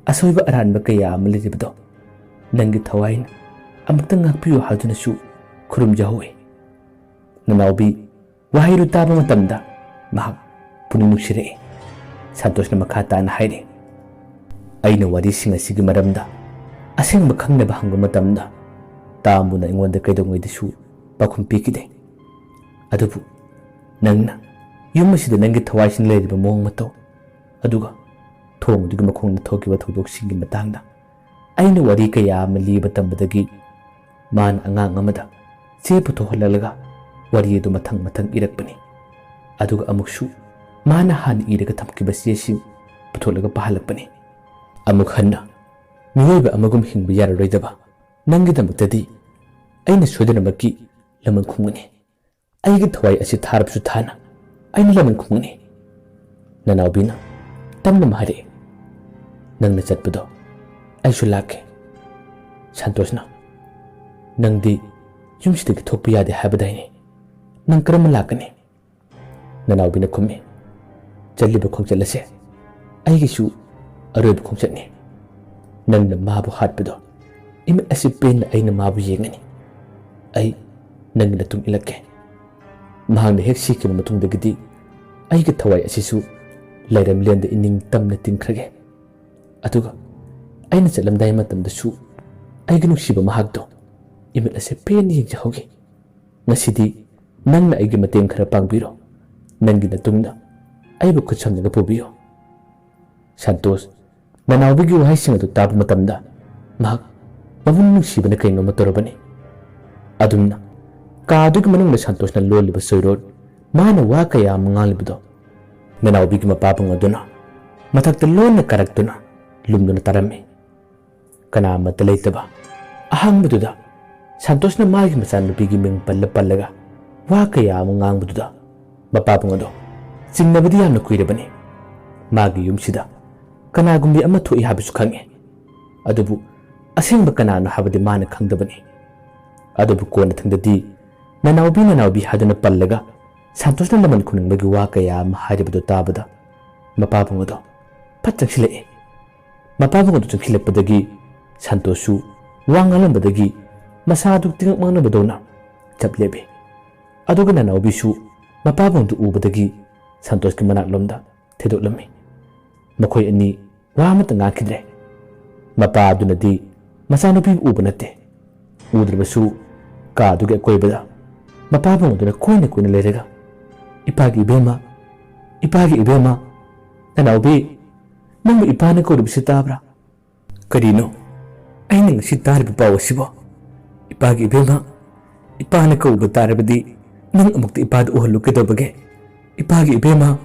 ꯑꯁꯣꯏꯕ ꯑꯔꯥꯟꯕ ꯀꯌꯥ ꯑꯃ ꯂꯩꯔꯤꯕꯗꯣ ꯅꯪꯒꯤ ꯊꯋꯥꯏꯅ ꯑꯃꯨꯛꯇ ꯉꯥꯛꯄꯤꯌꯨ ꯍꯥꯏꯗꯨꯅꯁꯨ ꯈꯨꯔꯨꯝꯖꯍꯧꯏ꯫ ꯅꯅꯥꯎꯕꯤ ꯋꯥꯍꯩꯗꯨ ꯇꯥꯕ ꯃꯇꯝꯗ ꯃꯍꯥꯛ ꯄꯨꯛꯅꯤꯡ ꯅꯨꯡꯁꯤꯔꯛꯏ꯫ ꯁꯟꯇꯣꯁꯅ ꯃꯈꯥ ꯇꯥꯅ ꯍꯥꯏꯔꯤ, "ꯑꯩꯅ ꯋꯥꯔꯤꯁꯤꯡ ꯑꯁꯤꯒꯤ ꯃꯔꯝꯗ ꯑꯁꯦꯡꯕ ꯈꯪꯅꯕ ꯍꯪꯕ ꯃꯇꯝꯗ ꯇꯥꯝꯕꯨꯅ ꯑꯩꯉꯣꯟꯗ ꯀꯩꯗꯧꯉꯩꯗꯁꯨ ꯄꯥꯎꯈꯨꯝ ꯄꯤꯈꯤꯗꯦ꯫ ꯑꯗꯨꯕꯨ ꯅꯪꯅ ꯌꯨꯝ ꯑꯁꯤꯗ ꯅꯪꯒꯤ ꯊꯋꯥꯏꯁꯤꯡ ꯂꯩꯔꯤꯕ ꯃꯑꯣꯡ ꯃꯇꯧ, ꯑꯗꯨꯒ ꯊꯣꯡ ꯑꯗꯨꯒꯤ ꯃꯈꯣꯡꯗ ꯊꯣꯛꯈꯤꯕ ꯊꯧꯗꯣꯛꯁꯤꯡꯒꯤ ꯃꯇꯥꯡꯗ ꯑꯩꯅ ꯋꯥꯔꯤ ꯀꯌꯥ ꯑꯃ ꯂꯤꯕ ꯇꯝꯕꯗꯒꯤ ꯃꯥꯅ ꯑꯉꯥꯡ ꯑꯃꯗ ꯆꯦ ꯄꯨꯊꯣꯛꯍꯜꯂꯒ ꯋꯥꯔꯤ ꯑꯗꯨ ꯃꯊꯪ ꯃꯊꯪ ꯏꯔꯛꯄꯅꯤ꯫ ꯑꯗꯨꯒ ꯑꯃꯨꯛꯁꯨ ꯃꯥꯅ ꯍꯥꯟꯅ ꯏꯔꯒ ꯊꯝꯈꯤꯕ ꯆꯦꯁꯤꯡ ꯄꯨꯊꯣꯛꯂꯒ ꯄꯥꯍꯜꯂꯛꯄꯅꯤ꯫ ꯑꯃꯨꯛ ꯍꯟꯅ ꯃꯤꯑꯣꯏꯕ ꯑꯃꯒꯨꯝ ꯍꯤꯡꯕ ꯌꯥꯔꯔꯣꯏꯗꯕ ꯅꯪꯒꯤꯗꯃꯛꯇꯗꯤ ꯑꯩꯅ ꯁꯣꯏꯗꯅꯃꯛꯀꯤ ꯂꯃꯟ ꯈꯨꯝꯒꯅꯤ꯫ ꯑꯩꯒꯤ ꯊꯋꯥꯏ ꯑꯁꯤ ꯊꯥꯔꯕꯁꯨ ꯊꯥꯅ ꯑꯩꯅ ꯂꯃꯟ ꯈꯨꯝꯒꯅꯤ꯫" ꯅꯅꯥꯎꯕꯤꯅ ꯇꯞꯅ ꯍꯥꯏꯔꯛꯏ, "ꯅꯪꯅ ꯆꯠꯄꯗꯣ ꯑꯩꯁꯨ ꯂꯥꯛꯀꯦ꯫" ꯁꯟꯇꯣꯁꯅ, "ꯅꯪꯗꯤ ꯌꯨꯝꯁꯤꯗꯒꯤ ꯊꯣꯛꯄ ꯌꯥꯗꯦ ꯍꯥꯏꯕꯗꯥꯏꯅꯦ? ꯅꯪ ꯀꯔꯝꯅ ꯂꯥꯛꯀꯅꯤ?" ꯅꯅꯥꯎꯕꯤꯅ ꯈꯨꯝꯃꯤ, "ꯆꯠꯂꯤꯕ ꯈꯣꯡꯆꯠ ꯑꯁꯦ ꯑꯩꯒꯤꯁꯨ ꯑꯔꯣꯏꯕ ꯈꯣꯡꯆꯠꯅꯤ꯫ ꯅꯪꯅ ꯃꯥꯕꯨ ꯍꯥꯠꯄꯗꯣ ꯏꯃꯤꯠ ꯑꯁꯤ ꯄꯦꯟꯅ ꯑꯩꯅ ꯃꯥꯕꯨ ꯌꯦꯡꯒꯅꯤ꯫ ꯑꯩ ꯅꯪꯒꯤ ꯅꯇꯨꯡ ꯏꯜꯂꯛꯀꯦ꯫ ꯃꯍꯥꯛꯅ ꯍꯦꯛ ꯁꯤꯈꯤꯕ ꯃꯇꯨꯡꯗꯒꯤꯗꯤ ꯑꯩꯒꯤ ꯊꯋꯥꯏ ꯑꯁꯤꯁꯨ ꯂꯩꯔꯝꯂꯦꯟꯗ ꯏꯅꯤꯡ ꯇꯝꯅ ꯇꯤꯟꯈ꯭ꯔꯒꯦ꯫ ꯑꯗꯨꯒ ꯑꯩꯅ ꯆꯠꯂꯝꯗꯥꯏ ꯃꯇꯝꯗꯁꯨ ꯑꯩꯒꯤ ꯅꯨꯡꯁꯤꯕ ꯃꯍꯥꯛꯇꯣ ꯏꯃꯤꯠ ꯑꯁꯦ ꯄꯦꯟꯅ ꯌꯦꯡꯖꯍꯧꯒꯦ꯫ ꯉꯁꯤꯗꯤ ꯅꯪꯅ ꯑꯩꯒꯤ ꯃꯇꯦꯡ ꯈꯔ ꯄꯥꯡꯕꯤꯔꯣ꯫ ꯅꯪꯒꯤ ꯅꯇꯨꯡꯗ ꯑꯩꯕꯨ ꯈꯨꯠ ꯁꯝꯅꯒ ꯄꯨꯕꯤꯌꯨ꯫ ꯁꯟꯇꯣꯁ ꯅꯅꯥꯎꯕꯤꯒꯤ ꯋꯥꯍꯩꯁꯤꯡ ꯑꯗꯨ ꯇꯥꯕ ꯃꯇꯝꯗ ꯃꯍꯥꯛ ꯃꯕꯨꯡ ꯅꯨꯡꯁꯤꯕꯅ ꯀꯩꯅꯣꯝꯃ ꯇꯧꯔꯕꯅꯤ꯫ ꯑꯗꯨꯝꯅ ꯀꯥ ꯑꯗꯨꯒꯤ ꯃꯅꯨꯡꯗ ꯁꯟꯇꯣꯁꯅ ꯂꯣꯜꯂꯤꯕ ꯆꯣꯏꯔꯣꯜ, ꯃꯥꯅ ꯋꯥ ꯀꯌꯥ ꯑꯃ ꯉꯥꯡꯂꯤꯕꯗꯣ ꯅꯅꯥꯎꯕꯤꯒꯤ ꯃꯄꯥꯕꯨꯡ ꯑꯗꯨꯅ ꯃꯊꯛꯇ ꯂꯣꯟꯅ ꯀꯥꯔꯛꯇꯨꯅ ꯂꯨꯝꯗꯨꯅ ꯇꯥꯔꯝꯃꯤ꯫ ꯀꯅꯥ ꯑꯃꯠꯇ ꯂꯩꯇꯕ ꯑꯍꯥꯡꯕꯗꯨꯗ ꯁꯟꯇꯣꯁꯅ ꯃꯥꯒꯤ ꯃꯆꯥꯅꯨꯄꯤꯒꯤ ꯃꯤꯡ ꯄꯜꯂ ꯄꯜꯂꯒ ꯋꯥ ꯀꯌꯥ ꯑꯃ ꯉꯥꯡꯕꯗꯨꯗ ꯃꯄꯥꯕꯨꯡ ꯑꯗꯣ ꯆꯤꯡꯅꯕꯗꯤ ꯌꯥꯝꯅ ꯀꯨꯏꯔꯕꯅꯤ꯫ ꯃꯥꯒꯤ ꯌꯨꯝꯁꯤꯗ ꯀꯅꯥꯒꯨꯝꯕꯤ ꯑꯃ ꯊꯣꯛꯏ ꯍꯥꯏꯕꯁꯨ ꯈꯪꯉꯤ꯫ ꯑꯗꯨꯕꯨ ꯑꯁꯦꯡꯕ ꯀꯅꯥꯅꯣ ꯍꯥꯏꯕꯗꯤ ꯃꯥꯅ ꯈꯪꯗꯕꯅꯤ꯫ ꯑꯗꯨꯕꯨ ꯀꯣꯟꯅꯊꯪꯗꯗꯤ ꯅꯅꯥꯎꯕꯤ, ꯅꯅꯥꯎꯕꯤ ꯍꯥꯏꯗꯨꯅ ꯄꯜꯂꯒ ꯁꯟꯇꯣꯁꯅ ꯂꯃꯟ ꯈꯨꯅꯤꯡꯕꯒꯤ ꯋꯥ ꯀꯌꯥ ꯑꯃ ꯍꯥꯏꯔꯤꯕꯗꯨ ꯇꯥꯕꯗ ꯃꯄꯥꯕꯨꯡ ꯑꯗꯣ ꯐꯠ ꯆꯪꯁꯤꯜꯂꯛꯏ꯫ ꯃꯄꯥꯕꯨꯡ ꯑꯗꯨ ꯆꯪꯁꯤꯜꯂꯛꯄꯗꯒꯤ ꯁꯟꯇꯣꯁꯁꯨ ꯋꯥ ꯉꯥꯡꯂꯝꯕꯗꯒꯤ ꯃꯁꯥ ꯑꯗꯨ ꯇꯤꯡꯉꯛ ꯃꯥꯡꯅꯕꯗꯧꯅ ꯆꯞ ꯂꯦꯞꯄꯤ꯫ ꯑꯗꯨꯒ ꯅꯅꯥꯎꯕꯤꯁꯨ ꯃꯄꯥꯕꯨꯡꯗꯨ ꯎꯕꯗꯒꯤ ꯁꯟꯇꯣꯁꯀꯤ ꯃꯅꯥꯛꯂꯣꯝꯗ ꯊꯦꯗꯣꯛꯂꯝꯃꯤ꯫ ꯃꯈꯣꯏ ꯑꯅꯤ ꯋꯥ ꯑꯃꯠꯇ ꯉꯥꯡꯈꯤꯗ꯭ꯔꯦ꯫ ꯃꯄꯥ ꯑꯗꯨꯅꯗꯤ ꯃꯆꯥꯅꯨꯄꯤꯕꯨ ꯎꯕ ꯅꯠꯇꯦ꯫ ꯎꯗ꯭ꯔꯕꯁꯨ ꯀꯥ ꯑꯗꯨꯒꯤ ꯑꯀꯣꯏꯕꯗ ꯃꯄꯥꯕꯨꯡ ꯑꯗꯨꯅ ꯀꯣꯏꯅ ꯀꯣꯏꯅ ꯂꯩꯔꯒ, "ꯏꯄꯥꯒꯤ ꯏꯕꯦꯝꯃ, ꯏꯄꯥꯒꯤ ꯏꯕꯦꯝꯃ, ꯅꯅꯥꯎꯕꯤ, ꯅꯪꯕꯨ ꯏꯄꯥꯅ ꯀꯧꯔꯤꯕꯁꯤ ꯇꯥꯕ꯭ꯔꯥ? ꯀꯔꯤꯅꯣ ꯑꯩꯅ ꯉꯁꯤ ꯇꯥꯔꯤꯕ ꯄꯥꯎ ꯑꯁꯤꯕꯣ? ꯏꯄꯥꯒꯤ ꯏꯕꯦꯝꯃ, ꯏꯄꯥꯅ ꯀꯧꯕ ꯇꯥꯔꯕꯗꯤ ꯅꯪ ꯑꯃꯨꯛꯇ ꯏꯄꯥꯗ ꯎꯍꯜꯂꯨ ꯀꯩꯗꯧꯕꯒꯦ? ꯏꯄꯥꯒꯤ ꯏꯕꯦꯝꯃ!"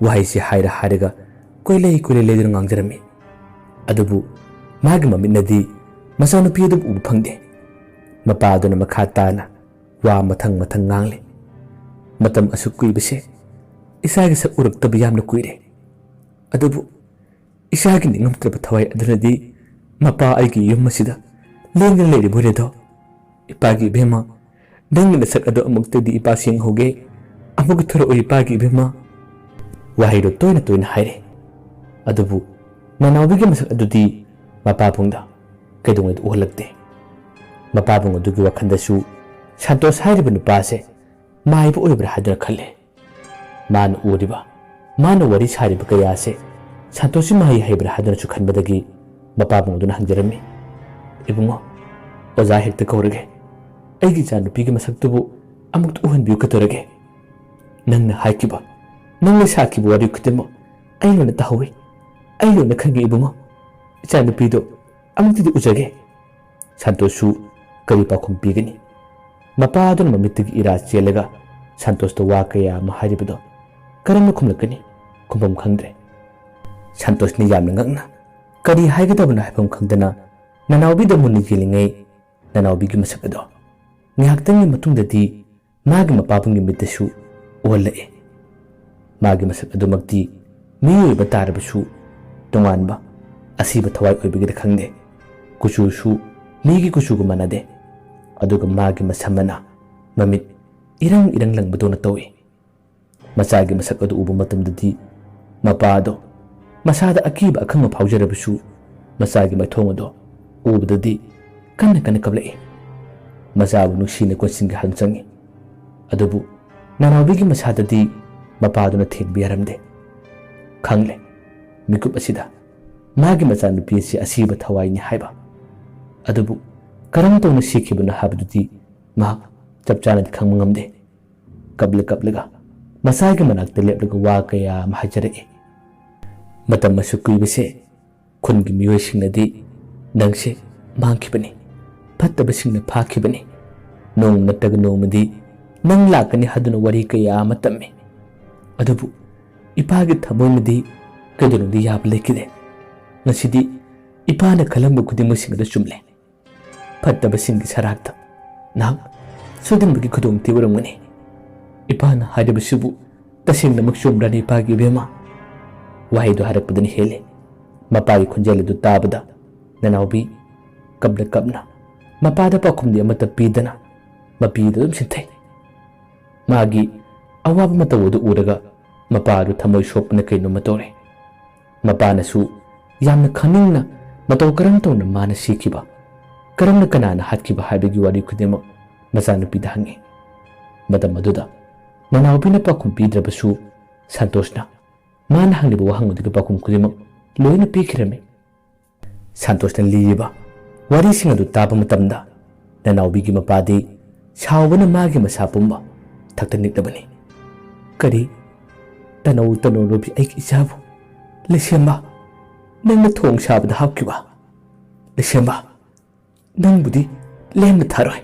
ꯋꯥꯍꯩꯁꯤ ꯍꯥꯏꯔ ꯍꯥꯏꯔꯒ ꯀꯣꯏꯂꯩ ꯀꯣꯏꯂꯩ ꯂꯩꯗꯨꯅ ꯉꯥꯡꯖꯔꯝꯃꯤ꯫ ꯑꯗꯨꯕꯨ ꯃꯥꯒꯤ ꯃꯃꯤꯠꯅꯗꯤ ꯃꯆꯥꯅꯨꯄꯤ ꯑꯗꯨꯕꯨ ꯎꯕ ꯐꯪꯗꯦ꯫ ꯃꯄꯥ ꯑꯗꯨꯅ ꯃꯈꯥ ꯇꯥꯅ ꯋꯥ ꯃꯊꯪ ꯃꯊꯪ ꯉꯥꯡꯂꯤ꯫ "ꯃꯇꯝ ꯑꯁꯨꯛ ꯀꯨꯏꯕꯁꯦ ꯏꯆꯥꯒꯤ ꯁꯛ ꯎꯔꯛꯇꯕ ꯌꯥꯝꯅ ꯀꯨꯏꯔꯦ꯫ ꯑꯗꯨꯕꯨ ꯏꯆꯥꯒꯤ ꯅꯤꯡꯉꯝꯗ꯭ꯔꯕ ꯊꯋꯥꯏ ꯑꯗꯨꯅꯗꯤ ꯃꯄꯥ ꯑꯩꯒꯤ ꯌꯨꯝ ꯑꯁꯤꯗ ꯂꯦꯡꯗꯅ ꯂꯩꯔꯤꯕ ꯑꯣꯏꯔꯦꯗꯣ꯫ ꯏꯄꯥꯒꯤ ꯏꯕꯦꯝꯃ, ꯅꯪꯒꯤ ꯅꯁꯛ ꯑꯗꯨ ꯑꯃꯨꯛꯇꯗꯤ ꯏꯄꯥꯁꯨ ꯌꯦꯡꯍꯧꯒꯦ꯫ ꯑꯃꯨꯛꯀ ꯊꯣꯔꯛꯎ ꯏꯄꯥꯒꯤ ꯏꯕꯦꯝꯃ꯫" ꯋꯥꯍꯩꯗꯣ ꯇꯣꯏꯅ ꯇꯣꯏꯅ ꯍꯥꯏꯔꯦ꯫ ꯑꯗꯨꯕꯨ ꯅꯅꯥꯎꯕꯤꯒꯤ ꯃꯁꯛ ꯑꯗꯨꯗꯤ ꯃꯄꯥꯕꯨꯡꯗ ꯀꯩꯗꯧꯉꯩꯗ ꯎꯍꯜꯂꯛꯇꯦ꯫ ꯃꯄꯥꯕꯨꯡ ꯑꯗꯨꯒꯤ ꯋꯥꯈꯜꯗꯁꯨ ꯁꯟꯇꯣꯁ ꯍꯥꯏꯔꯤꯕ ꯅꯨꯄꯥꯁꯦ ꯃꯥꯏꯕ ꯑꯣꯏꯕ꯭ꯔꯥ ꯍꯥꯏꯗꯨꯅ ꯈꯜꯂꯦ꯫ ꯃꯥꯅ ꯎꯔꯤꯕ ꯃꯥꯅ ꯋꯥꯔꯤ ꯁꯥꯔꯤꯕ ꯀꯌꯥ ꯑꯁꯦ ꯁꯟꯇꯣꯁꯁꯤ ꯃꯍꯩ ꯍꯩꯕ꯭ꯔꯥ ꯍꯥꯏꯗꯨꯅꯁꯨ ꯈꯟꯕꯗꯒꯤ ꯃꯄꯥꯕꯨꯡ ꯑꯗꯨꯅ ꯍꯪꯖꯔꯝꯃꯤ, "ꯏꯕꯨꯡꯉꯣ, ꯑꯣꯖꯥ ꯍꯦꯛꯇ ꯀꯧꯔꯒꯦ꯫ ꯑꯩꯒꯤ ꯏꯆꯥꯅꯨꯄꯤꯒꯤ ꯃꯁꯛꯇꯨꯕꯨ ꯑꯃꯨꯛꯇ ꯎꯍꯟꯕꯤꯌꯨ ꯀꯩꯗꯧꯔꯒꯦ? ꯅꯪꯅ ꯍꯥꯏꯈꯤꯕ, ꯅꯪꯅ ꯁꯥꯈꯤꯕ ꯋꯥꯔꯤ ꯈꯨꯗꯤꯡꯃꯛ ꯑꯩ ꯂꯣꯏꯅ ꯇꯥꯍꯧꯏ꯫ ꯑꯩ ꯂꯣꯏꯅ ꯈꯪꯉꯤ ꯏꯕꯨꯡꯉꯣ꯫ ꯏꯆꯥꯅꯨꯄꯤꯗꯣ ꯑꯃꯨꯛꯇꯗꯤ ꯎꯖꯒꯦ꯫" ꯁꯟꯇꯣꯁꯁꯨ ꯀꯔꯤ ꯄꯥꯎꯈꯨꯝ ꯄꯤꯒꯅꯤ? ꯃꯄꯥ ꯑꯗꯨꯅ ꯃꯃꯤꯠꯇꯒꯤ ꯏꯔꯥ ꯆꯦꯜꯂꯒ ꯁꯟꯇꯣꯁꯇ ꯋꯥ ꯀꯌꯥ ꯑꯃ ꯍꯥꯏꯔꯤꯕꯗꯣ ꯀꯔꯝꯅ ꯈꯨꯝꯂꯛꯀꯅꯤ? ꯈꯨꯝꯐꯝ ꯈꯪꯗ꯭ꯔꯦ꯫ ꯁꯟꯇꯣꯁꯅ ꯌꯥꯝꯅ ꯉꯛꯅ ꯀꯔꯤ ꯍꯥꯏꯒꯗꯕꯅꯣ ꯍꯥꯏꯐꯝ ꯈꯪꯗꯅ ꯅꯅꯥꯎꯕꯤꯗ ꯃꯨꯟꯅ ꯌꯦꯡꯂꯤꯉꯩ, ꯅꯅꯥꯎꯕꯤꯒꯤ ꯃꯁꯛ ꯑꯗꯣ ꯉꯥꯏꯍꯥꯛꯇꯪꯒꯤ ꯃꯇꯨꯡꯗꯗꯤ ꯃꯥꯒꯤ ꯃꯄꯥꯕꯨꯡꯒꯤ ꯃꯤꯠꯇꯁꯨ ꯎꯍꯜꯂꯛꯏ꯫ ꯃꯥꯒꯤ ꯃꯁꯛ ꯑꯗꯨꯃꯛꯇꯤ ꯃꯤꯑꯣꯏꯕ ꯇꯥꯔꯕꯁꯨ ꯇꯣꯉꯥꯟꯕ ꯑꯁꯤꯕ ꯊꯋꯥꯏ ꯑꯣꯏꯕꯒꯤꯔ ꯈꯪꯗꯦ, ꯀꯨꯆꯨꯁꯨ ꯃꯤꯒꯤ ꯀꯨꯆꯨꯒ ꯃꯥꯟꯅꯗꯦ꯫ ꯑꯗꯨꯒ ꯃꯥꯒꯤ ꯃꯁꯝ ꯑꯃꯅ ꯃꯃꯤꯠ ꯏꯔꯪ ꯏꯔꯪ ꯂꯪꯕꯗꯧꯅ ꯇꯧꯏ꯫ ꯃꯆꯥꯒꯤ ꯃꯁꯛ ꯑꯗꯨ ꯎꯕ ꯃꯇꯝꯗꯗꯤ ꯃꯄꯥ ꯑꯗꯣ ꯃꯁꯥꯗ ꯑꯀꯤꯕ ꯑꯈꯪꯕ ꯐꯥꯎꯖꯔꯕꯁꯨ, ꯃꯆꯥꯒꯤ ꯃꯥꯏꯊꯣꯡ ꯑꯗꯣ ꯎꯕꯗꯗꯤ ꯀꯟꯅ ꯀꯟꯅ ꯀꯞꯂꯛꯏ꯫ ꯃꯆꯥꯕꯨ ꯅꯨꯡꯁꯤꯅ ꯀꯣꯟꯁꯤꯟꯒꯦ ꯍꯥꯏꯗꯨꯅ ꯆꯪꯏ꯫ ꯑꯗꯨꯕꯨ ꯅꯅꯥꯎꯕꯤꯒꯤ ꯃꯁꯥꯗꯗꯤ ꯃꯄꯥꯗꯨꯅ ꯊꯦꯡꯕ ꯌꯥꯔꯝꯗꯦ꯫ ꯈꯪꯂꯦ, ꯃꯤꯀꯨꯞ ꯑꯁꯤꯗ ꯃꯥꯒꯤ ꯃꯆꯥꯅꯨꯄꯤ ꯑꯁꯤ ꯑꯁꯤꯕ ꯊꯋꯥꯏꯅꯤ ꯍꯥꯏꯕ꯫ ꯑꯗꯨꯕꯨ ꯀꯔꯝ ꯇꯧꯅ ꯁꯤꯈꯤꯕꯅꯣ ꯍꯥꯏꯕꯗꯨꯗꯤ ꯃꯍꯥꯛ ꯆꯞ ꯆꯥꯅꯗꯤ ꯈꯪꯕ ꯉꯝꯗꯦ꯫ ꯀꯞꯂ ꯀꯞꯂꯒ ꯃꯆꯥꯒꯤ ꯃꯅꯥꯛꯇ ꯂꯦꯞꯂꯒ ꯋꯥ ꯀꯌꯥ ꯑꯃ ꯍꯥꯏꯖꯔꯛꯏ꯫ ꯃꯇꯝ ꯑꯁꯨꯛ ꯀꯨꯏꯕꯁꯦ ꯈꯨꯟꯒꯤ ꯃꯤꯑꯣꯏꯁꯤꯡꯅꯗꯤ ꯅꯪꯁꯦ ꯃꯥꯡꯈꯤꯕꯅꯤ, ꯐꯠꯇꯕꯁꯤꯡꯅ ꯐꯥꯈꯤꯕꯅꯤ, ꯅꯣꯡꯃ ꯅꯠꯇ꯭ꯔꯒ ꯅꯣꯡꯃꯗꯤ ꯅꯪ ꯂꯥꯛꯀꯅꯤ ꯍꯥꯏꯗꯨꯅ ꯋꯥꯔꯤ ꯀꯌꯥ ꯑꯃ ꯇꯝꯃꯤ꯫ ꯑꯗꯨꯕꯨ ꯏꯄꯥꯒꯤ ꯊꯃꯣꯏꯅꯗꯤ ꯀꯩꯗꯧꯅꯨꯡꯗꯤ ꯌꯥꯕ ꯂꯩꯈꯤꯗꯦ꯫ ꯉꯁꯤꯗꯤ ꯏꯄꯥꯅ ꯈꯜꯂꯝꯕ ꯈꯨꯗꯤꯡꯃꯛꯁꯤꯡ ꯑꯗꯨ ꯆꯨꯝꯂꯦ꯫ ꯐꯠꯇꯕꯁꯤꯡꯒꯤ ꯁꯔꯥꯛꯇ ꯅꯍꯥꯛ ꯁꯣꯏꯗꯟꯕꯒꯤ ꯈꯨꯗꯣꯡꯊꯤꯕ ꯑꯣꯏꯔꯝꯒꯅꯤ꯫ ꯏꯄꯥꯅ ꯍꯥꯏꯔꯤꯕꯁꯤꯕꯨ ꯇꯁꯦꯡꯅꯃꯛ ꯆꯨꯝꯕ꯭ꯔꯅꯦ ꯏꯄꯥꯒꯤ ꯏꯕꯦꯝꯃ?" ꯋꯥꯍꯩꯗꯨ ꯍꯥꯏꯔꯛꯄꯗꯨꯅ ꯍꯦꯜꯂꯤ꯫ ꯃꯄꯥꯒꯤ ꯈꯣꯟꯖꯦꯜ ꯑꯗꯨ ꯇꯥꯕꯗ ꯅꯅꯥꯎꯕꯤ ꯀꯞꯅ ꯀꯞꯅ ꯃꯄꯥꯗ ꯄꯥꯎꯈꯨꯝꯗꯤ ꯑꯃꯠꯇ ꯄꯤꯗꯅ ꯃꯄꯤꯗ ꯑꯗꯨꯝ ꯁꯤꯟꯊꯩ꯫ ꯃꯥꯒꯤ ꯑꯋꯥꯕ ꯃꯇꯧ ꯑꯗꯨ ꯎꯔꯒ ꯃꯄꯥ ꯑꯗꯨ ꯊꯃꯣꯏ ꯁꯣꯛꯄꯅ ꯀꯩꯅꯣꯝꯃ ꯇꯧꯔꯦ꯫ ꯃꯄꯥꯅꯁꯨ ꯌꯥꯝꯅ ꯈꯪꯅꯤꯡꯅ ꯃꯇꯧ ꯀꯔꯝ ꯇꯧꯅ ꯃꯥꯅ ꯁꯤꯈꯤꯕ, ꯀꯔꯝꯅ ꯀꯅꯥꯅ ꯍꯥꯠꯈꯤꯕ ꯍꯥꯏꯕꯒꯤ ꯋꯥꯔꯤ ꯈꯨꯗꯤꯡꯃꯛ ꯃꯆꯥꯅꯨꯄꯤꯗ ꯍꯪꯉꯤ꯫ ꯃꯇꯝ ꯑꯗꯨꯗ ꯅꯅꯥꯎꯕꯤꯅ ꯄꯥꯎꯈꯨꯝ ꯄꯤꯗ꯭ꯔꯕꯁꯨ ꯁꯟꯇꯣꯁꯅ ꯃꯥꯅ ꯍꯪꯂꯤꯕ ꯋꯥꯍꯪ ꯑꯗꯨꯒꯤ ꯄꯥꯎꯈꯨꯝ ꯈꯨꯗꯤꯡꯃꯛ ꯂꯣꯏꯅ ꯄꯤꯈꯤꯔꯝꯃꯤ꯫ ꯁꯟꯇꯣꯁꯅ ꯂꯤꯔꯤꯕ ꯋꯥꯔꯤꯁꯤꯡ ꯑꯗꯨ ꯇꯥꯕ ꯃꯇꯝꯗ ꯅꯅꯥꯎꯕꯤꯒꯤ ꯃꯄꯥꯗꯤ ꯁꯥꯎꯕꯅ ꯃꯥꯒꯤ ꯃꯁꯥ ꯄꯨꯝꯕ ꯊꯛꯇ ꯅꯤꯛꯂꯕꯅꯤ꯫ "ꯀꯔꯤ? ꯇꯅꯧ, ꯇꯅꯧ ꯅꯨꯄꯤ, ꯑꯩꯒꯤ ꯏꯆꯥꯕꯨ? ꯂꯩꯁꯦꯝꯕ, ꯅꯪꯅ ꯊꯣꯡ ꯁꯥꯕꯗ ꯍꯥꯞꯈꯤꯕ? ꯂꯩꯁꯦꯝꯕ, ꯅꯪꯕꯨꯗꯤ ꯂꯦꯝꯅ ꯊꯥꯔꯣꯏ,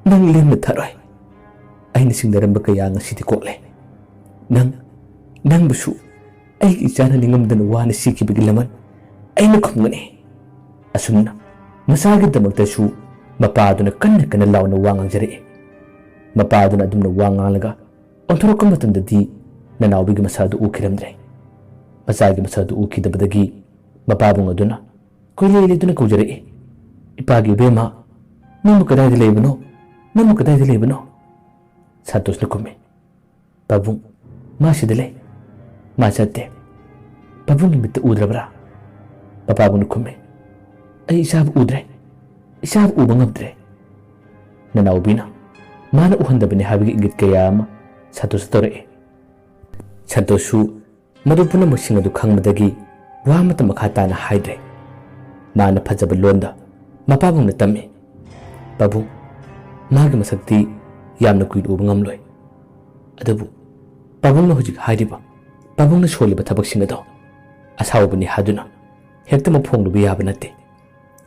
ꯅꯪ ꯂꯦꯝꯅ ꯊꯥꯔꯣꯏ꯫ ꯑꯩꯅ ꯆꯤꯡꯅꯔꯝꯕ ꯀꯌꯥ ꯉꯁꯤꯗꯤ ꯀꯣꯛꯂꯦ꯫ ꯅꯪ, ꯅꯪꯕꯨꯁꯨ ꯑꯩꯒꯤ ꯏꯆꯥꯅ ꯅꯤꯡꯉꯝꯗꯅ ꯋꯥꯅ ꯁꯤꯈꯤꯕꯒꯤ ꯂꯃꯟ ꯑꯩꯅ ꯈꯨꯝꯒꯅꯤ꯫" ꯑꯁꯨꯝꯅ ꯃꯆꯥꯒꯤꯗꯃꯛꯇꯁꯨ ꯃꯄꯥꯗꯨꯅ ꯀꯟꯅ ꯀꯟꯅ ꯂꯥꯎꯅ ꯋꯥ ꯉꯥꯡꯖꯔꯛꯏ꯫ ꯃꯄꯥꯗꯨꯅ ꯑꯗꯨꯝꯅ ꯋꯥ ꯉꯥꯡꯂꯒ ꯑꯣꯟꯊꯣꯔꯛꯄ ꯃꯇꯝꯗꯗꯤ ꯅꯅꯥꯎꯕꯤꯒꯤ ꯃꯁꯛ ꯑꯗꯨ ꯎꯈꯤꯔꯝꯗ꯭ꯔꯦ꯫ ꯃꯆꯥꯒꯤ ꯃꯁꯛ ꯑꯗꯨ ꯎꯈꯤꯗꯕꯗꯒꯤ ꯃꯄꯥꯕꯨꯡ ꯑꯗꯨꯅ ꯀꯣꯏꯂꯦ ꯂꯦꯗꯨꯅ ꯀꯧꯖꯔꯛꯏ, "ꯏꯄꯥꯒꯤ ꯏꯕꯦꯝꯃ, ꯅꯪꯕꯨ ꯀꯗꯥꯏꯗ ꯂꯩꯕꯅꯣ? ꯅꯪꯕꯨ ꯀꯗꯥꯏꯗ ꯂꯩꯕꯅꯣ?" ꯁꯟꯇꯣꯁꯅ ꯈꯨꯝꯃꯤ, "ꯄꯥꯕꯨꯡ, ꯃꯥ ꯁꯤꯗ ꯂꯩ꯫ ꯃꯥ ꯆꯠꯇꯦ꯫ ꯄꯥꯕꯨꯡꯒꯤ ꯃꯤꯠꯇ ꯎꯗ꯭ꯔꯕ꯭ꯔꯥ?" ꯃꯄꯥꯕꯨꯡꯅ ꯈꯨꯝꯃꯤ, "ꯑꯩ ꯏꯆꯥꯕꯨ ꯎꯗ꯭ꯔꯦ꯫ ꯏꯆꯥꯕꯨ ꯎꯕ ꯉꯝꯗ꯭ꯔꯦ꯫" ꯅꯅꯥꯎꯕꯤꯅ ꯃꯥꯅ ꯎꯍꯟꯗꯕꯅꯤ ꯍꯥꯏꯕꯒꯤ ꯏꯪꯒꯤꯠ ꯀꯌꯥ ꯑꯃ ꯁꯟꯇꯣꯁꯇ ꯇꯧꯔꯛꯏ꯫ ꯁꯟꯇꯣꯁꯁꯨ ꯃꯗꯨ ꯄꯨꯝꯅꯃꯛꯁꯤꯡ ꯑꯗꯨ ꯈꯪꯕꯗꯒꯤ ꯋꯥ ꯑꯃꯠꯇ ꯃꯈꯥ ꯇꯥꯅ ꯍꯥꯏꯗ꯭ꯔꯦ꯫ ꯃꯥꯅ ꯐꯖꯕ ꯂꯣꯟꯗ ꯃꯄꯥꯕꯨꯡꯅ ꯇꯝꯃꯤ, "ꯄꯥꯕꯨꯡ, ꯃꯥꯒꯤ ꯃꯁꯛꯇꯤ ꯌꯥꯝꯅ ꯀꯨꯏꯅ ꯎꯕ ꯉꯝꯂꯣꯏ꯫ ꯑꯗꯨꯕꯨ ꯄꯥꯕꯨꯡꯅ ꯍꯧꯖꯤꯛ ꯍꯥꯏꯔꯤꯕ, ꯄꯥꯕꯨꯡꯅ ꯁꯣꯜꯂꯤꯕ ꯊꯕꯛꯁꯤꯡ ꯑꯗꯣ ꯑꯁꯥꯎꯕꯅꯤ ꯍꯥꯏꯗꯨꯅ ꯍꯦꯛꯇꯃꯛ ꯐꯣꯡꯂꯨꯕ ꯌꯥꯕ ꯅꯠꯇꯦ꯫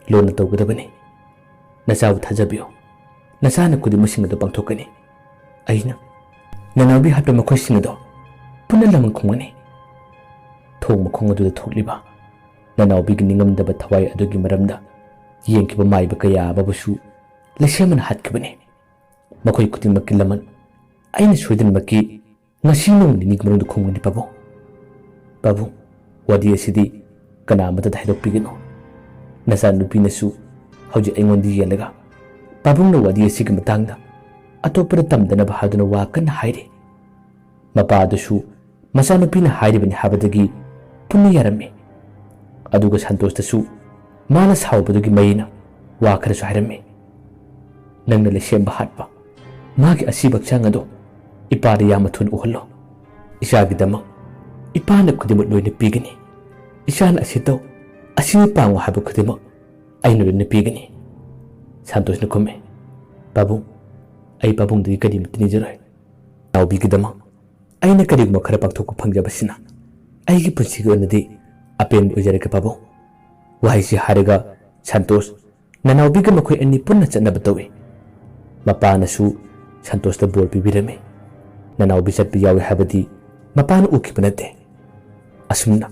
ꯂꯣꯟꯅ ꯇꯧꯒꯗꯕꯅꯤ꯫ ꯅꯆꯥꯕꯨ ꯊꯥꯖꯕꯤꯌꯨ꯫ ꯅꯆꯥꯅ ꯈꯨꯗꯤꯡꯃꯛꯁꯤꯡ ꯑꯗꯨ ꯄꯥꯡꯊꯣꯛꯀꯅꯤ꯫ ꯑꯩꯅ ꯅꯅꯥꯎꯕꯤ ꯍꯥꯠꯄ ꯃꯈꯣꯏꯁꯤꯡ ꯑꯗꯣ ꯄꯨꯟꯅ ꯂꯃꯟ ꯈꯨꯝꯒꯅꯤ꯫" ꯊꯣꯡ ꯃꯈꯣꯡ ꯑꯗꯨꯗ ꯊꯣꯛꯂꯤꯕ ꯅꯅꯥꯎꯕꯤꯒꯤ ꯅꯤꯡꯉꯝꯗꯕ ꯊꯋꯥꯏ ꯑꯗꯨꯒꯤ ꯃꯔꯝꯗ ꯌꯦꯡꯈꯤꯕ ꯃꯥꯏꯕ ꯀꯌꯥ ꯑꯃꯕꯨꯁꯨ ꯂꯩꯁꯦꯝꯕꯅ ꯍꯥꯠꯈꯤꯕꯅꯤ꯫ ꯃꯈꯣꯏ ꯈꯨꯗꯤꯡꯃꯛꯀꯤ ꯂꯃꯟ ꯑꯩꯅ ꯁꯣꯏꯗꯅꯃꯛꯀꯤ ꯉꯁꯤ ꯅꯣꯡ ꯅꯤꯅꯤꯒꯤ ꯃꯅꯨꯡꯗ ꯈꯨꯝꯒꯅꯤ, ꯄꯥꯕꯨꯡ꯫ ꯄꯥꯕꯨꯡ, ꯋꯥꯔꯤ ꯑꯁꯤꯗꯤ ꯀꯅꯥ ꯑꯃꯠꯇꯗ ꯍꯥꯏꯗꯣꯛꯄꯤꯒꯅꯨ꯫ ꯅꯆꯥꯅꯨꯄꯤꯅꯁꯨ ꯍꯧꯖꯤꯛ ꯑꯩꯉꯣꯟꯗ ꯌꯦꯡꯂꯒ ꯄꯥꯕꯨꯡꯅ ꯋꯥꯔꯤ ꯑꯁꯤꯒꯤ ꯃꯇꯥꯡꯗ ꯑꯇꯣꯞꯄꯗ ꯇꯝꯗꯅꯕ ꯍꯥꯏꯗꯨꯅ ꯋꯥ ꯀꯟꯅ ꯍꯥꯏꯔꯤ꯫ ꯃꯄꯥ ꯑꯗꯨꯁꯨ ꯃꯆꯥꯅꯨꯄꯤꯅ ꯍꯥꯏꯔꯤꯕꯅꯤ ꯍꯥꯏꯕꯗꯒꯤ ꯄꯨꯟꯅ ꯌꯥꯔꯝꯃꯤ꯫ ꯑꯗꯨꯒ ꯁꯟꯇꯣꯁꯇꯁꯨ ꯃꯥꯅ ꯁꯥꯎꯕꯗꯨꯒꯤ ꯃꯩꯅ ꯋꯥ ꯈꯔꯁꯨ ꯍꯥꯏꯔꯝꯃꯤ꯫ "ꯅꯪꯅ ꯂꯩꯁꯦꯝꯕ ꯍꯥꯠꯄ, ꯃꯥꯒꯤ ꯑꯁꯤꯕ ꯍꯛꯆꯥꯡ ꯑꯗꯣ ꯏꯄꯥꯗ ꯌꯥꯝꯅ ꯊꯨꯅ ꯎꯍꯜꯂꯣ꯫ ꯏꯆꯥꯒꯤꯗꯃꯛ "ꯏꯄꯥꯅ ꯈꯨꯗꯤꯡꯃꯛ ꯂꯣꯏꯅ ꯄꯤꯒꯅꯤ꯫ ꯏꯆꯥꯅ ꯑꯁꯤ ꯇꯧ, ꯑꯁꯤ ꯄꯥꯡꯉꯨ ꯍꯥꯏꯕ ꯈꯨꯗꯤꯡꯃꯛ ꯑꯩꯅ ꯂꯣꯏꯅ ꯄꯤꯒꯅꯤ꯫" ꯁꯟꯇꯣꯁꯅ ꯈꯨꯝꯃꯤ, "ꯄꯥꯕꯨꯡ, ꯑꯩ ꯄꯥꯕꯨꯡꯗꯒꯤ ꯀꯔꯤꯃꯠꯇ ꯅꯤꯖꯔꯣꯏ꯫ ꯅꯅꯥꯎꯕꯤꯒꯤꯗꯃꯛ ꯑꯩꯅ ꯀꯔꯤꯒꯨꯝꯕ ꯈꯔ ꯄꯥꯡꯊꯣꯛꯄ ꯐꯪꯖꯕꯁꯤꯅ ꯑꯩꯒꯤ ꯄꯨꯟꯁꯤꯒꯤ ꯑꯣꯏꯅꯗꯤ ꯑꯄꯦꯟꯕ ꯑꯣꯏꯖꯔꯒꯦ ꯄꯥꯕꯨꯡ꯫" ꯋꯥꯍꯩꯁꯤ ꯍꯥꯏꯔꯒ ꯁꯟꯇꯣꯁ ꯅꯅꯥꯎꯕꯤꯒ ꯃꯈꯣꯏ ꯑꯅꯤ ꯄꯨꯟꯅ ꯆꯠꯅꯕ ꯇꯧꯏ꯫ ꯃꯄꯥꯅꯁꯨ ꯁꯟꯇꯣꯁꯇ ꯕꯣꯔ ꯄꯤꯕꯤꯔꯝꯃꯤ꯫ ꯅꯅꯥꯎꯕꯤ ꯆꯠꯄ ꯌꯥꯎꯏ ꯍꯥꯏꯕꯗꯤ ꯃꯄꯥꯅ ꯎꯈꯤꯕ ꯅꯠꯇꯦ꯫ ꯑꯁꯨꯝꯅ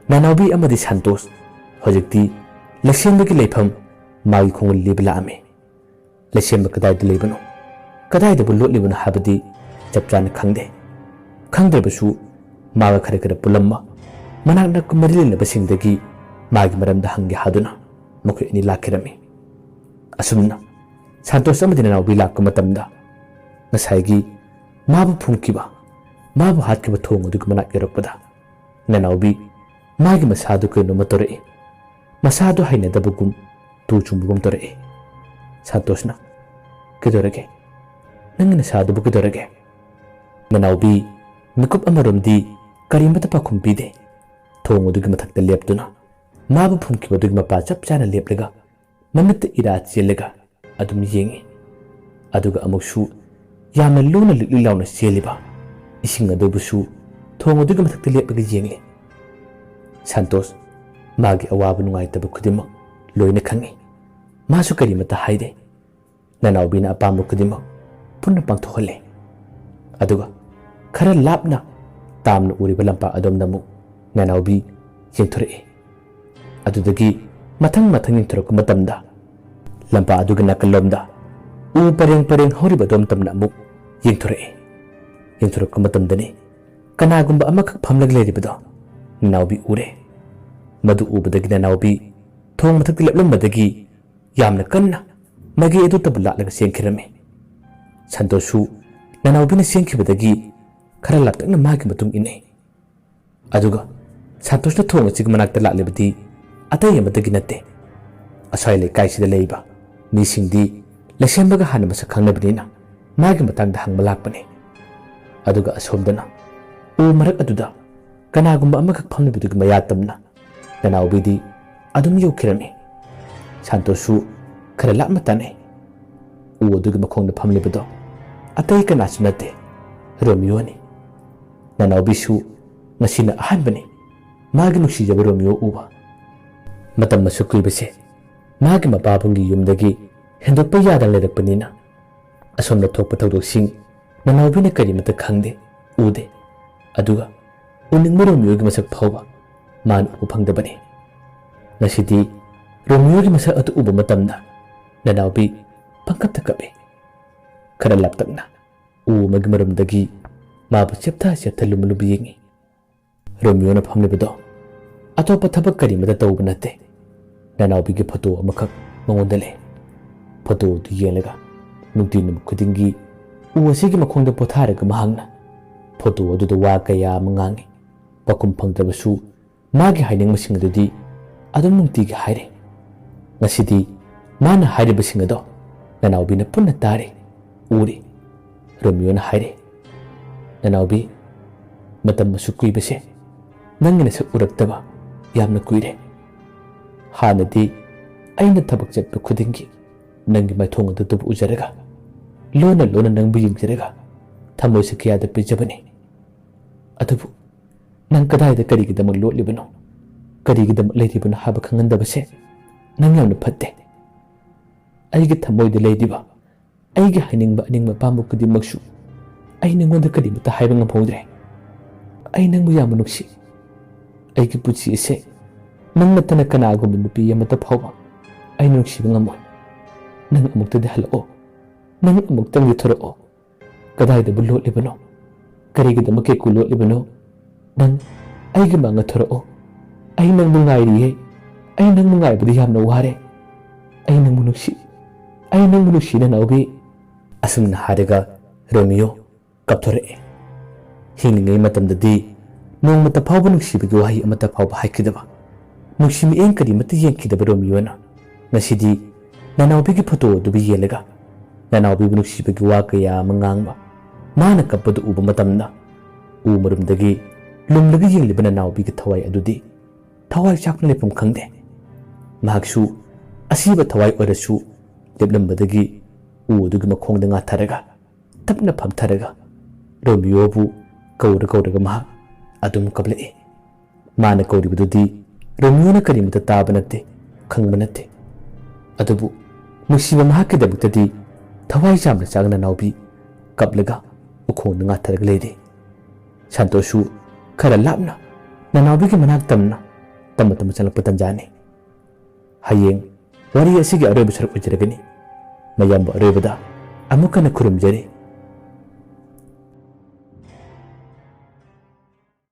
ꯅꯅꯥꯎꯕꯤ ꯑꯃꯗꯤ ꯁꯟꯇꯣꯁ ꯍꯧꯖꯤꯛꯇꯤ ꯂꯩꯁꯦꯝꯕꯒꯤ ꯂꯩꯐꯝ ꯃꯥꯒꯤ ꯈꯣꯡꯒꯨꯜ ꯂꯤꯕ ꯂꯥꯛꯑꯝꯃꯤ꯫ ꯂꯩꯁꯦꯝꯕ ꯀꯗꯥꯏꯗ ꯂꯩꯕꯅꯣ, ꯀꯗꯥꯏꯗꯕꯨ ꯂꯣꯠꯂꯤꯕꯅꯣ ꯍꯥꯏꯕꯗꯤ ꯆꯞ ꯆꯥꯅ ꯈꯪꯗꯦ꯫ ꯈꯪꯗ꯭ꯔꯕꯁꯨ ꯃꯥꯒ ꯈꯔ ꯈꯔ ꯄꯨꯜꯂꯝꯕ ꯃꯅꯥꯛ ꯅꯛꯄ ꯃꯔꯤ ꯂꯩꯅꯕꯁꯤꯡꯗꯒꯤ ꯃꯥꯒꯤ ꯃꯔꯝꯗ ꯍꯪꯒꯦ ꯍꯥꯏꯗꯨꯅ ꯃꯈꯣꯏ ꯑꯅꯤ ꯂꯥꯛꯈꯤꯔꯝꯃꯤ꯫ ꯑꯁꯨꯝꯅ ꯁꯟꯇꯣꯁ ꯑꯃꯗꯤ ꯅꯅꯥꯎꯕꯤ ꯂꯥꯛꯄ ꯃꯇꯝꯗ ꯉꯁꯥꯏꯒꯤ ꯃꯥꯕꯨ ꯐꯨꯝꯈꯤꯕ, ꯃꯥꯕꯨ ꯍꯥꯠꯈꯤꯕ ꯊꯣꯡ ꯑꯗꯨꯒꯤ ꯃꯅꯥꯛ ꯌꯧꯔꯛꯄꯗ ꯅꯅꯥꯎꯕꯤ ꯃꯥꯒꯤ ꯃꯁꯥꯗꯨ ꯀꯩꯅꯣꯝꯃ ꯇꯧꯔꯛꯏ꯫ ꯃꯁꯥꯗꯨ ꯍꯩꯅꯗꯕꯒꯨꯝ, ꯇꯨ ꯆꯨꯡꯕꯒꯨꯝ ꯇꯧꯔꯛꯏ꯫ ꯁꯟꯇꯣꯁꯅ, "ꯀꯩꯗꯧꯔꯒꯦ? ꯅꯪꯒꯤ ꯅꯁꯥꯗꯨꯕꯨ ꯀꯩꯗꯧꯔꯒꯦ?" ꯅꯅꯥꯎꯕꯤ ꯃꯤꯀꯨꯞ ꯑꯃꯔꯣꯝꯗꯤ ꯀꯔꯤꯃꯠꯇ ꯄꯥꯎꯈꯨꯝ ꯄꯤꯗꯦ꯫ ꯊꯣꯡ ꯑꯗꯨꯒꯤ ꯃꯊꯛꯇ ꯂꯦꯞꯇꯨꯅ ꯃꯥꯕꯨ ꯐꯨꯝꯈꯤꯕꯗꯨꯒꯤ ꯃꯄꯥ ꯆꯞ ꯆꯥꯅ ꯂꯦꯞꯂꯒ ꯃꯃꯤꯠꯇ ꯏꯔꯥ ꯆꯦꯜꯂꯒ ꯑꯗꯨꯝ ꯌꯦꯡꯉꯤ꯫ ꯑꯗꯨꯒ ꯑꯃꯨꯛꯁꯨ ꯌꯥꯝꯅ ꯂꯨꯅ ꯂꯤꯛꯂꯤ ꯂꯥꯎꯅ ꯆꯦꯜꯂꯤꯕ ꯏꯁꯤꯡ ꯑꯗꯨꯕꯨꯁꯨ ꯊꯣꯡ ꯑꯗꯨꯒꯤ ꯃꯊꯛꯇ ꯂꯦꯞꯂꯒ ꯌꯦꯡꯂꯤ꯫ ꯁꯟꯇꯣꯁ ꯃꯥꯒꯤ ꯑꯋꯥꯕ ꯅꯨꯡꯉꯥꯏꯇꯕ ꯈꯨꯗꯤꯡꯃꯛ ꯂꯣꯏꯅ ꯈꯪꯏ꯫ ꯃꯥꯁꯨ ꯀꯔꯤꯃꯠꯇ ꯍꯥꯏꯗꯦ꯫ ꯅꯅꯥꯎꯕꯤꯅ ꯑꯄꯥꯝꯕ ꯈꯨꯗꯤꯡꯃꯛ ꯄꯨꯟꯅ ꯄꯥꯡꯊꯣꯛꯍꯜꯂꯦ꯫ ꯑꯗꯨꯒ ꯈꯔ ꯂꯥꯞꯅ ꯇꯥꯝꯅ ꯎꯔꯤꯕ ꯂꯝꯄꯥꯛ ꯑꯗꯣꯝꯗ ꯑꯃꯨꯛ ꯅꯅꯥꯎꯕꯤ ꯌꯦꯡꯊꯣꯔꯛꯏ꯫ ꯑꯗꯨꯗꯒꯤ ꯃꯊꯪ ꯃꯊꯪ ꯌꯦꯡꯊꯣꯔꯛꯄ ꯃꯇꯝꯗ ꯂꯝꯄꯥꯛ ꯑꯗꯨꯒꯤ ꯅꯥꯀꯜꯂꯣꯝꯗ ꯎ ꯄꯔꯦꯡ ꯄꯔꯦꯡ ꯍꯧꯔꯤꯕ ꯑꯗꯣꯝ ꯇꯝꯅ ꯑꯃꯨꯛ ꯌꯦꯡꯊꯣꯔꯛꯏ꯫ ꯌꯦꯡꯊꯣꯔꯛꯄ ꯃꯇꯝꯗꯅꯤ ꯀꯅꯥꯒꯨꯝꯕ ꯑꯃꯈꯛ ꯐꯝꯂꯒ ꯂꯩꯔꯤꯕꯗꯣ ꯅꯅꯥꯎꯕꯤ ꯎꯔꯦ꯫ ꯃꯗꯨ ꯎꯕꯗꯒꯤ ꯅꯅꯥꯎꯕꯤ ꯊꯣꯡ ꯃꯊꯛꯇ ꯂꯦꯞꯂꯝꯕꯗꯒꯤ ꯌꯥꯝꯅ ꯀꯟꯅ ꯃꯥꯏꯀꯩ ꯑꯗꯨ ꯇꯕꯨ ꯂꯥꯛꯂꯒ ꯆꯦꯟꯈꯤꯔꯝꯃꯤ꯫ ꯁꯟꯇꯣꯁꯁꯨ ꯅꯅꯥꯎꯕꯤꯅ ꯆꯦꯟꯈꯤꯕꯗꯒꯤ ꯈꯔ ꯂꯥꯞꯇꯛꯅ ꯃꯥꯒꯤ ꯃꯇꯨꯡ ꯏꯟꯅꯩ꯫ ꯑꯗꯨꯒ ꯁꯟꯇꯣꯁꯅ ꯊꯣꯡ ꯑꯁꯤꯒꯤ ꯃꯅꯥꯛꯇ ꯂꯥꯛꯂꯤꯕꯗꯤ ꯑꯇꯩ ꯑꯃꯠꯇꯒꯤ ꯅꯠꯇꯦ꯫ ꯑꯁ꯭ꯋꯥꯏ ꯂꯩꯀꯥꯏꯁꯤꯗ ꯂꯩꯕ ꯃꯤꯁꯤꯡꯗꯤ ꯂꯩꯁꯦꯝꯕꯒ ꯍꯥꯟꯅ ꯃꯁꯛ ꯈꯪꯅꯕꯅꯤꯅ ꯃꯥꯒꯤ ꯃꯇꯥꯡꯗ ꯍꯪꯕ ꯂꯥꯛꯄꯅꯤ꯫ ꯑꯗꯨꯒ ꯑꯁꯣꯝꯗꯅ ꯎ ꯃꯔꯛ ꯑꯗꯨꯗ ꯀꯅꯥꯒꯨꯝꯕ ꯑꯃꯈꯛ ꯐꯝꯂꯤꯕꯗꯨꯒꯤ ꯃꯌꯥ ꯇꯝꯅ ꯅꯅꯥꯎꯕꯤꯗꯤ ꯑꯗꯨꯝ ꯌꯧꯈꯤꯔꯝꯃꯤ꯫ ꯁꯥꯟꯇꯣꯁꯁꯨ ꯈꯔ ꯂꯥꯞꯅ ꯇꯥꯅꯩ꯫ ꯎ ꯑꯗꯨꯒꯤ ꯃꯈꯣꯡꯗ ꯐꯝꯂꯤꯕꯗꯣ ꯑꯇꯩ ꯀꯅꯥꯁꯨ ꯅꯠꯇꯦ, ꯔꯣꯃꯤꯌꯣꯅꯤ꯫ ꯅꯅꯥꯎꯕꯤꯁꯨ ꯉꯁꯤꯅ ꯑꯍꯥꯟꯕꯅꯤ ꯃꯥꯒꯤ ꯅꯨꯡꯁꯤꯖꯕ ꯔꯣꯃꯤꯌꯣ ꯎꯕ꯫ ꯃꯇꯝ ꯑꯁꯨꯛ ꯀꯨꯏꯕꯁꯦ ꯃꯥꯒꯤ ꯃꯄꯥꯕꯨꯡꯒꯤ ꯌꯨꯝꯗꯒꯤ ꯍꯦꯟꯗꯣꯛꯄ ꯌꯥꯗꯅ ꯂꯩꯔꯛꯄꯅꯤꯅ ꯑꯁꯣꯝꯗ ꯊꯣꯛꯄ ꯊꯧꯗꯣꯛꯁꯤꯡ ꯅꯅꯥꯎꯕꯤꯅ ꯀꯔꯤꯃꯠꯇ ꯈꯪꯗꯦ, ꯎꯗꯦ꯫ ꯑꯗꯨꯒ ꯎꯅꯤꯡꯕ ꯔꯣꯃꯤꯌꯣꯒꯤ ꯃꯁꯛ ꯐꯥꯎꯕ ꯃꯥꯅ ꯎꯕ ꯐꯪꯗꯕꯅꯤ꯫ ꯉꯁꯤꯗꯤ ꯔꯣꯃꯤꯌꯣꯒꯤ ꯃꯁꯛ ꯑꯗꯨ ꯎꯕ ꯃꯇꯝꯗ ꯅꯅꯥꯎꯕꯤ ꯄꯪꯀꯞꯇ ꯀꯞꯏ꯫ ꯈꯔ ꯂꯥꯞꯇꯛꯅ ꯎ ꯑꯃꯒꯤ ꯃꯔꯨꯝꯗꯒꯤ ꯃꯥꯕꯨ ꯆꯦꯞꯊ ꯆꯦꯞꯊ ꯂꯨꯝ ꯂꯨꯝ ꯌꯦꯡꯏ꯫ ꯔꯣꯃꯤꯌꯣꯅ ꯐꯝꯂꯤꯕꯗꯣ ꯑꯇꯣꯞꯄ ꯊꯕꯛ ꯀꯔꯤꯃꯠꯇ ꯇꯧꯕ ꯅꯠꯇꯦ꯫ ꯅꯅꯥꯎꯕꯤꯒꯤ ꯐꯣꯇꯣ ꯑꯃꯈꯛ ꯃꯉꯣꯟꯗ ꯂꯩ꯫ ꯐꯣꯇꯣ ꯑꯗꯨ ꯌꯦꯡꯂꯒ ꯅꯨꯡꯇꯤ ꯅꯨꯃꯤꯠ ꯈꯨꯗꯤꯡꯒꯤ ꯎ ꯑꯁꯤꯒꯤ ꯃꯈꯣꯡꯗ ꯄꯣꯊꯥꯔꯒ ꯃꯍꯥꯛꯅ ꯐꯣꯇꯣ ꯑꯗꯨꯗ ꯋꯥ ꯀꯌꯥ ꯑꯃ ꯉꯥꯡꯏ꯫ ꯄꯥꯎꯈꯨꯝ ꯐꯪꯗ꯭ꯔꯕꯁꯨ ꯃꯥꯒꯤ ꯍꯥꯏꯅꯤꯡꯕꯁꯤꯡ ꯑꯗꯨꯗꯤ ꯑꯗꯨꯝ ꯅꯨꯡꯇꯤꯒꯤ ꯍꯥꯏꯔꯦ꯫ ꯉꯁꯤꯗꯤ ꯃꯥꯅ ꯍꯥꯏꯔꯤꯕꯁꯤꯡ ꯑꯗꯣ ꯅꯅꯥꯎꯕꯤꯅ ꯄꯨꯟꯅ ꯇꯥꯔꯦ, ꯎꯔꯦ꯫ ꯔꯣꯃꯤꯌꯣꯅ ꯍꯥꯏꯔꯦ, "ꯅꯅꯥꯎꯕꯤ, ꯃꯇꯝ ꯑꯁꯨꯛ ꯀꯨꯏꯕꯁꯦ ꯅꯪꯒꯤ ꯅꯁꯛ ꯎꯔꯛꯇꯕ ꯌꯥꯝꯅ ꯀꯨꯏꯔꯦ꯫ ꯍꯥꯟꯅꯗꯤ ꯑꯩꯅ ꯊꯕꯛ ꯆꯠꯄ ꯈꯨꯗꯤꯡꯒꯤ ꯅꯪꯒꯤ ꯃꯥꯏꯊꯣꯡ ꯑꯗꯨꯗꯕꯨ ꯎꯖꯔꯒ, ꯂꯣꯟꯅ ꯂꯣꯟꯅ ꯅꯪꯕꯨ ꯌꯦꯡꯖꯔꯒ ꯊꯃꯣꯏꯁꯦ ꯀꯌꯥꯗ ꯄꯦꯟꯖꯕꯅꯤ꯫ ꯑꯗꯨꯕꯨ ꯅꯪ ꯀꯗꯥꯏꯗ ꯀꯔꯤꯒꯤꯗꯃꯛ ꯂꯣꯠꯂꯤꯕꯅꯣ, ꯀꯔꯤꯒꯤꯗꯃꯛ ꯂꯩꯔꯤꯕꯅꯣ ꯍꯥꯏꯕ ꯈꯪꯍꯟꯗꯕꯁꯦ ꯅꯪ ꯌꯥꯝꯅ ꯐꯠꯇꯦ꯫ ꯑꯩꯒꯤ ꯊꯃꯣꯏꯗ ꯂꯩꯔꯤꯕ ꯑꯩꯒꯤ ꯍꯥꯏꯅꯤꯡꯕ ꯑꯅꯤꯡꯕ ꯑꯄꯥꯝꯕ ꯈꯨꯗꯤꯡꯃꯛꯁꯨ ꯑꯩ ꯅꯪꯉꯣꯟꯗ ꯀꯔꯤꯃꯠꯇ ꯍꯥꯏꯕ ꯉꯝꯍꯧꯗ꯭ꯔꯦ꯫ ꯑꯩ ꯅꯪꯕꯨ ꯌꯥꯝꯅ ꯅꯨꯡꯁꯤ꯫ ꯑꯩꯒꯤ ꯄꯨꯟꯁꯤ ꯑꯁꯦ ꯅꯪ ꯅꯠꯇꯅ ꯀꯅꯥꯒꯨꯝꯕ ꯅꯨꯄꯤ ꯑꯃꯠꯇ ꯐꯥꯎꯕ ꯑꯩꯅ ꯅꯨꯡꯁꯤꯕ ꯉꯝꯃꯣꯏ꯫ ꯅꯪ ꯑꯃꯨꯛꯇꯗꯤ ꯍꯜꯂꯛꯑꯣ꯫ ꯅꯪ ꯑꯃꯨꯛꯇꯪꯗꯤ ꯊꯣꯔꯛꯑꯣ꯫ ꯀꯗꯥꯏꯗꯕꯨ ꯂꯣꯠꯂꯤꯕꯅꯣ? ꯀꯔꯤꯒꯤꯗꯃꯛ ꯀꯦꯀꯨ ꯂꯣꯠꯂꯤꯕꯅꯣ? ꯅꯪ ꯑꯩꯒꯤ ꯃꯥꯡꯗ ꯊꯣꯔꯛꯑꯣ꯫ ꯑꯩ ꯅꯪꯕꯨ ꯉꯥꯏꯔꯤꯌꯦ꯫ ꯑꯩ ꯅꯪꯕꯨ ꯉꯥꯏꯕꯗ ꯌꯥꯝꯅ ꯋꯥꯔꯦ꯫ ꯑꯩ ꯅꯪꯕꯨ ꯅꯨꯡꯁꯤ꯫ ꯑꯩ ꯅꯪꯕꯨ ꯅꯨꯡꯁꯤ, ꯅꯅꯥꯎꯕꯤ꯫" ꯑꯁꯨꯝꯅ ꯍꯥꯏꯔꯒ ꯔꯣꯃꯤꯌꯣ ꯀꯞꯊꯣꯔꯛꯑꯦ꯫ ꯍꯤꯡꯂꯤꯉꯩ ꯃꯇꯝꯗꯗꯤ ꯅꯣꯡꯃꯇ ꯐꯥꯎꯕ ꯅꯨꯡꯁꯤꯕꯒꯤ ꯋꯥꯍꯩ ꯑꯃꯠꯇ ꯐꯥꯎꯕ ꯍꯥꯏꯈꯤꯗꯕ, ꯅꯨꯡꯁꯤ ꯃꯤꯠꯌꯦꯡ ꯀꯔꯤꯃꯠꯇ ꯌꯦꯡꯈꯤꯗꯕ ꯔꯣꯃꯤꯌꯣꯅ ꯉꯁꯤꯗꯤ ꯅꯅꯥꯎꯕꯤꯒꯤ ꯐꯣꯇꯣ ꯑꯗꯨꯕꯨ ꯌꯦꯡꯂꯒ ꯅꯅꯥꯎꯕꯤꯕꯨ ꯅꯨꯡꯁꯤꯕꯒꯤ ꯋꯥ ꯀꯌꯥ ꯑꯃ ꯉꯥꯡꯕ, ꯃꯥꯅ ꯀꯞꯄꯗꯨ ꯎꯕ ꯃꯇꯝꯗ ꯎ ꯃꯔꯨꯝꯗꯒꯤ ꯂꯨꯝꯂꯒ ꯌꯦꯡꯂꯤꯕ ꯅꯅꯥꯎꯕꯤꯒꯤ ꯊꯋꯥꯏ ꯑꯗꯨꯗꯤ ꯊꯋꯥꯏ ꯆꯥꯛꯅ ꯂꯩꯐꯝ ꯈꯪꯗꯦ꯫ ꯃꯍꯥꯛꯁꯨ ꯑꯁꯤꯕ ꯊꯋꯥꯏ ꯑꯣꯏꯔꯁꯨ ꯂꯦꯞꯂꯝꯕꯗꯒꯤ ꯎ ꯑꯗꯨꯒꯤ ꯃꯈꯣꯡꯗ ꯉꯥꯊꯔꯒ ꯇꯞꯅ ꯐꯝꯊꯔꯒ ꯔꯣꯃꯤꯌꯣꯕꯨ ꯀꯧꯔ ꯀꯧꯔꯒ ꯃꯍꯥꯛ ꯑꯗꯨꯝ ꯀꯞꯂꯛꯏ꯫ ꯃꯥꯅ ꯀꯧꯔꯤꯕꯗꯨꯗꯤ ꯔꯣꯃꯤꯌꯣꯅ ꯀꯔꯤꯃꯇ ꯇꯥꯕ ꯅꯠꯇꯦ, ꯈꯪꯕ ꯅꯠꯇꯦ꯫ ꯑꯗꯨꯕꯨ ꯅꯨꯡꯁꯤꯕ ꯃꯍꯥꯛꯀꯤꯗꯃꯛꯇꯗꯤ ꯊꯋꯥꯏ ꯌꯥꯝꯅ ꯆꯥꯛꯅ ꯅꯅꯥꯎꯕꯤ ꯀꯞꯂꯒ ꯎꯈꯣꯡꯗ ꯉꯥꯊꯔꯒ ꯂꯩꯔꯤ꯫ ꯁꯟꯇꯣꯁꯁꯨ ꯈꯔ ꯂꯥꯞꯅ ꯅꯅꯥꯎꯕꯤꯒꯤ ꯃꯅꯥꯛ ꯇꯝꯅ ꯇꯝꯅ ꯇꯝꯅ ꯆꯪꯂꯛꯄ ꯇꯟꯖꯥꯅꯤ꯫ ꯍꯌꯦꯡ ꯋꯥꯔꯤ ꯑꯁꯤꯒꯤ ꯑꯔꯣꯏꯕ ꯁꯔꯨꯛ ꯑꯣꯏꯖꯔꯒꯅꯤ꯫ ꯃꯌꯥꯝꯕꯨ ꯑꯔꯣꯏꯕꯗ ꯑꯃꯨꯛ ꯍꯟꯅ ꯈꯨꯔꯨꯝꯖꯔꯤ꯫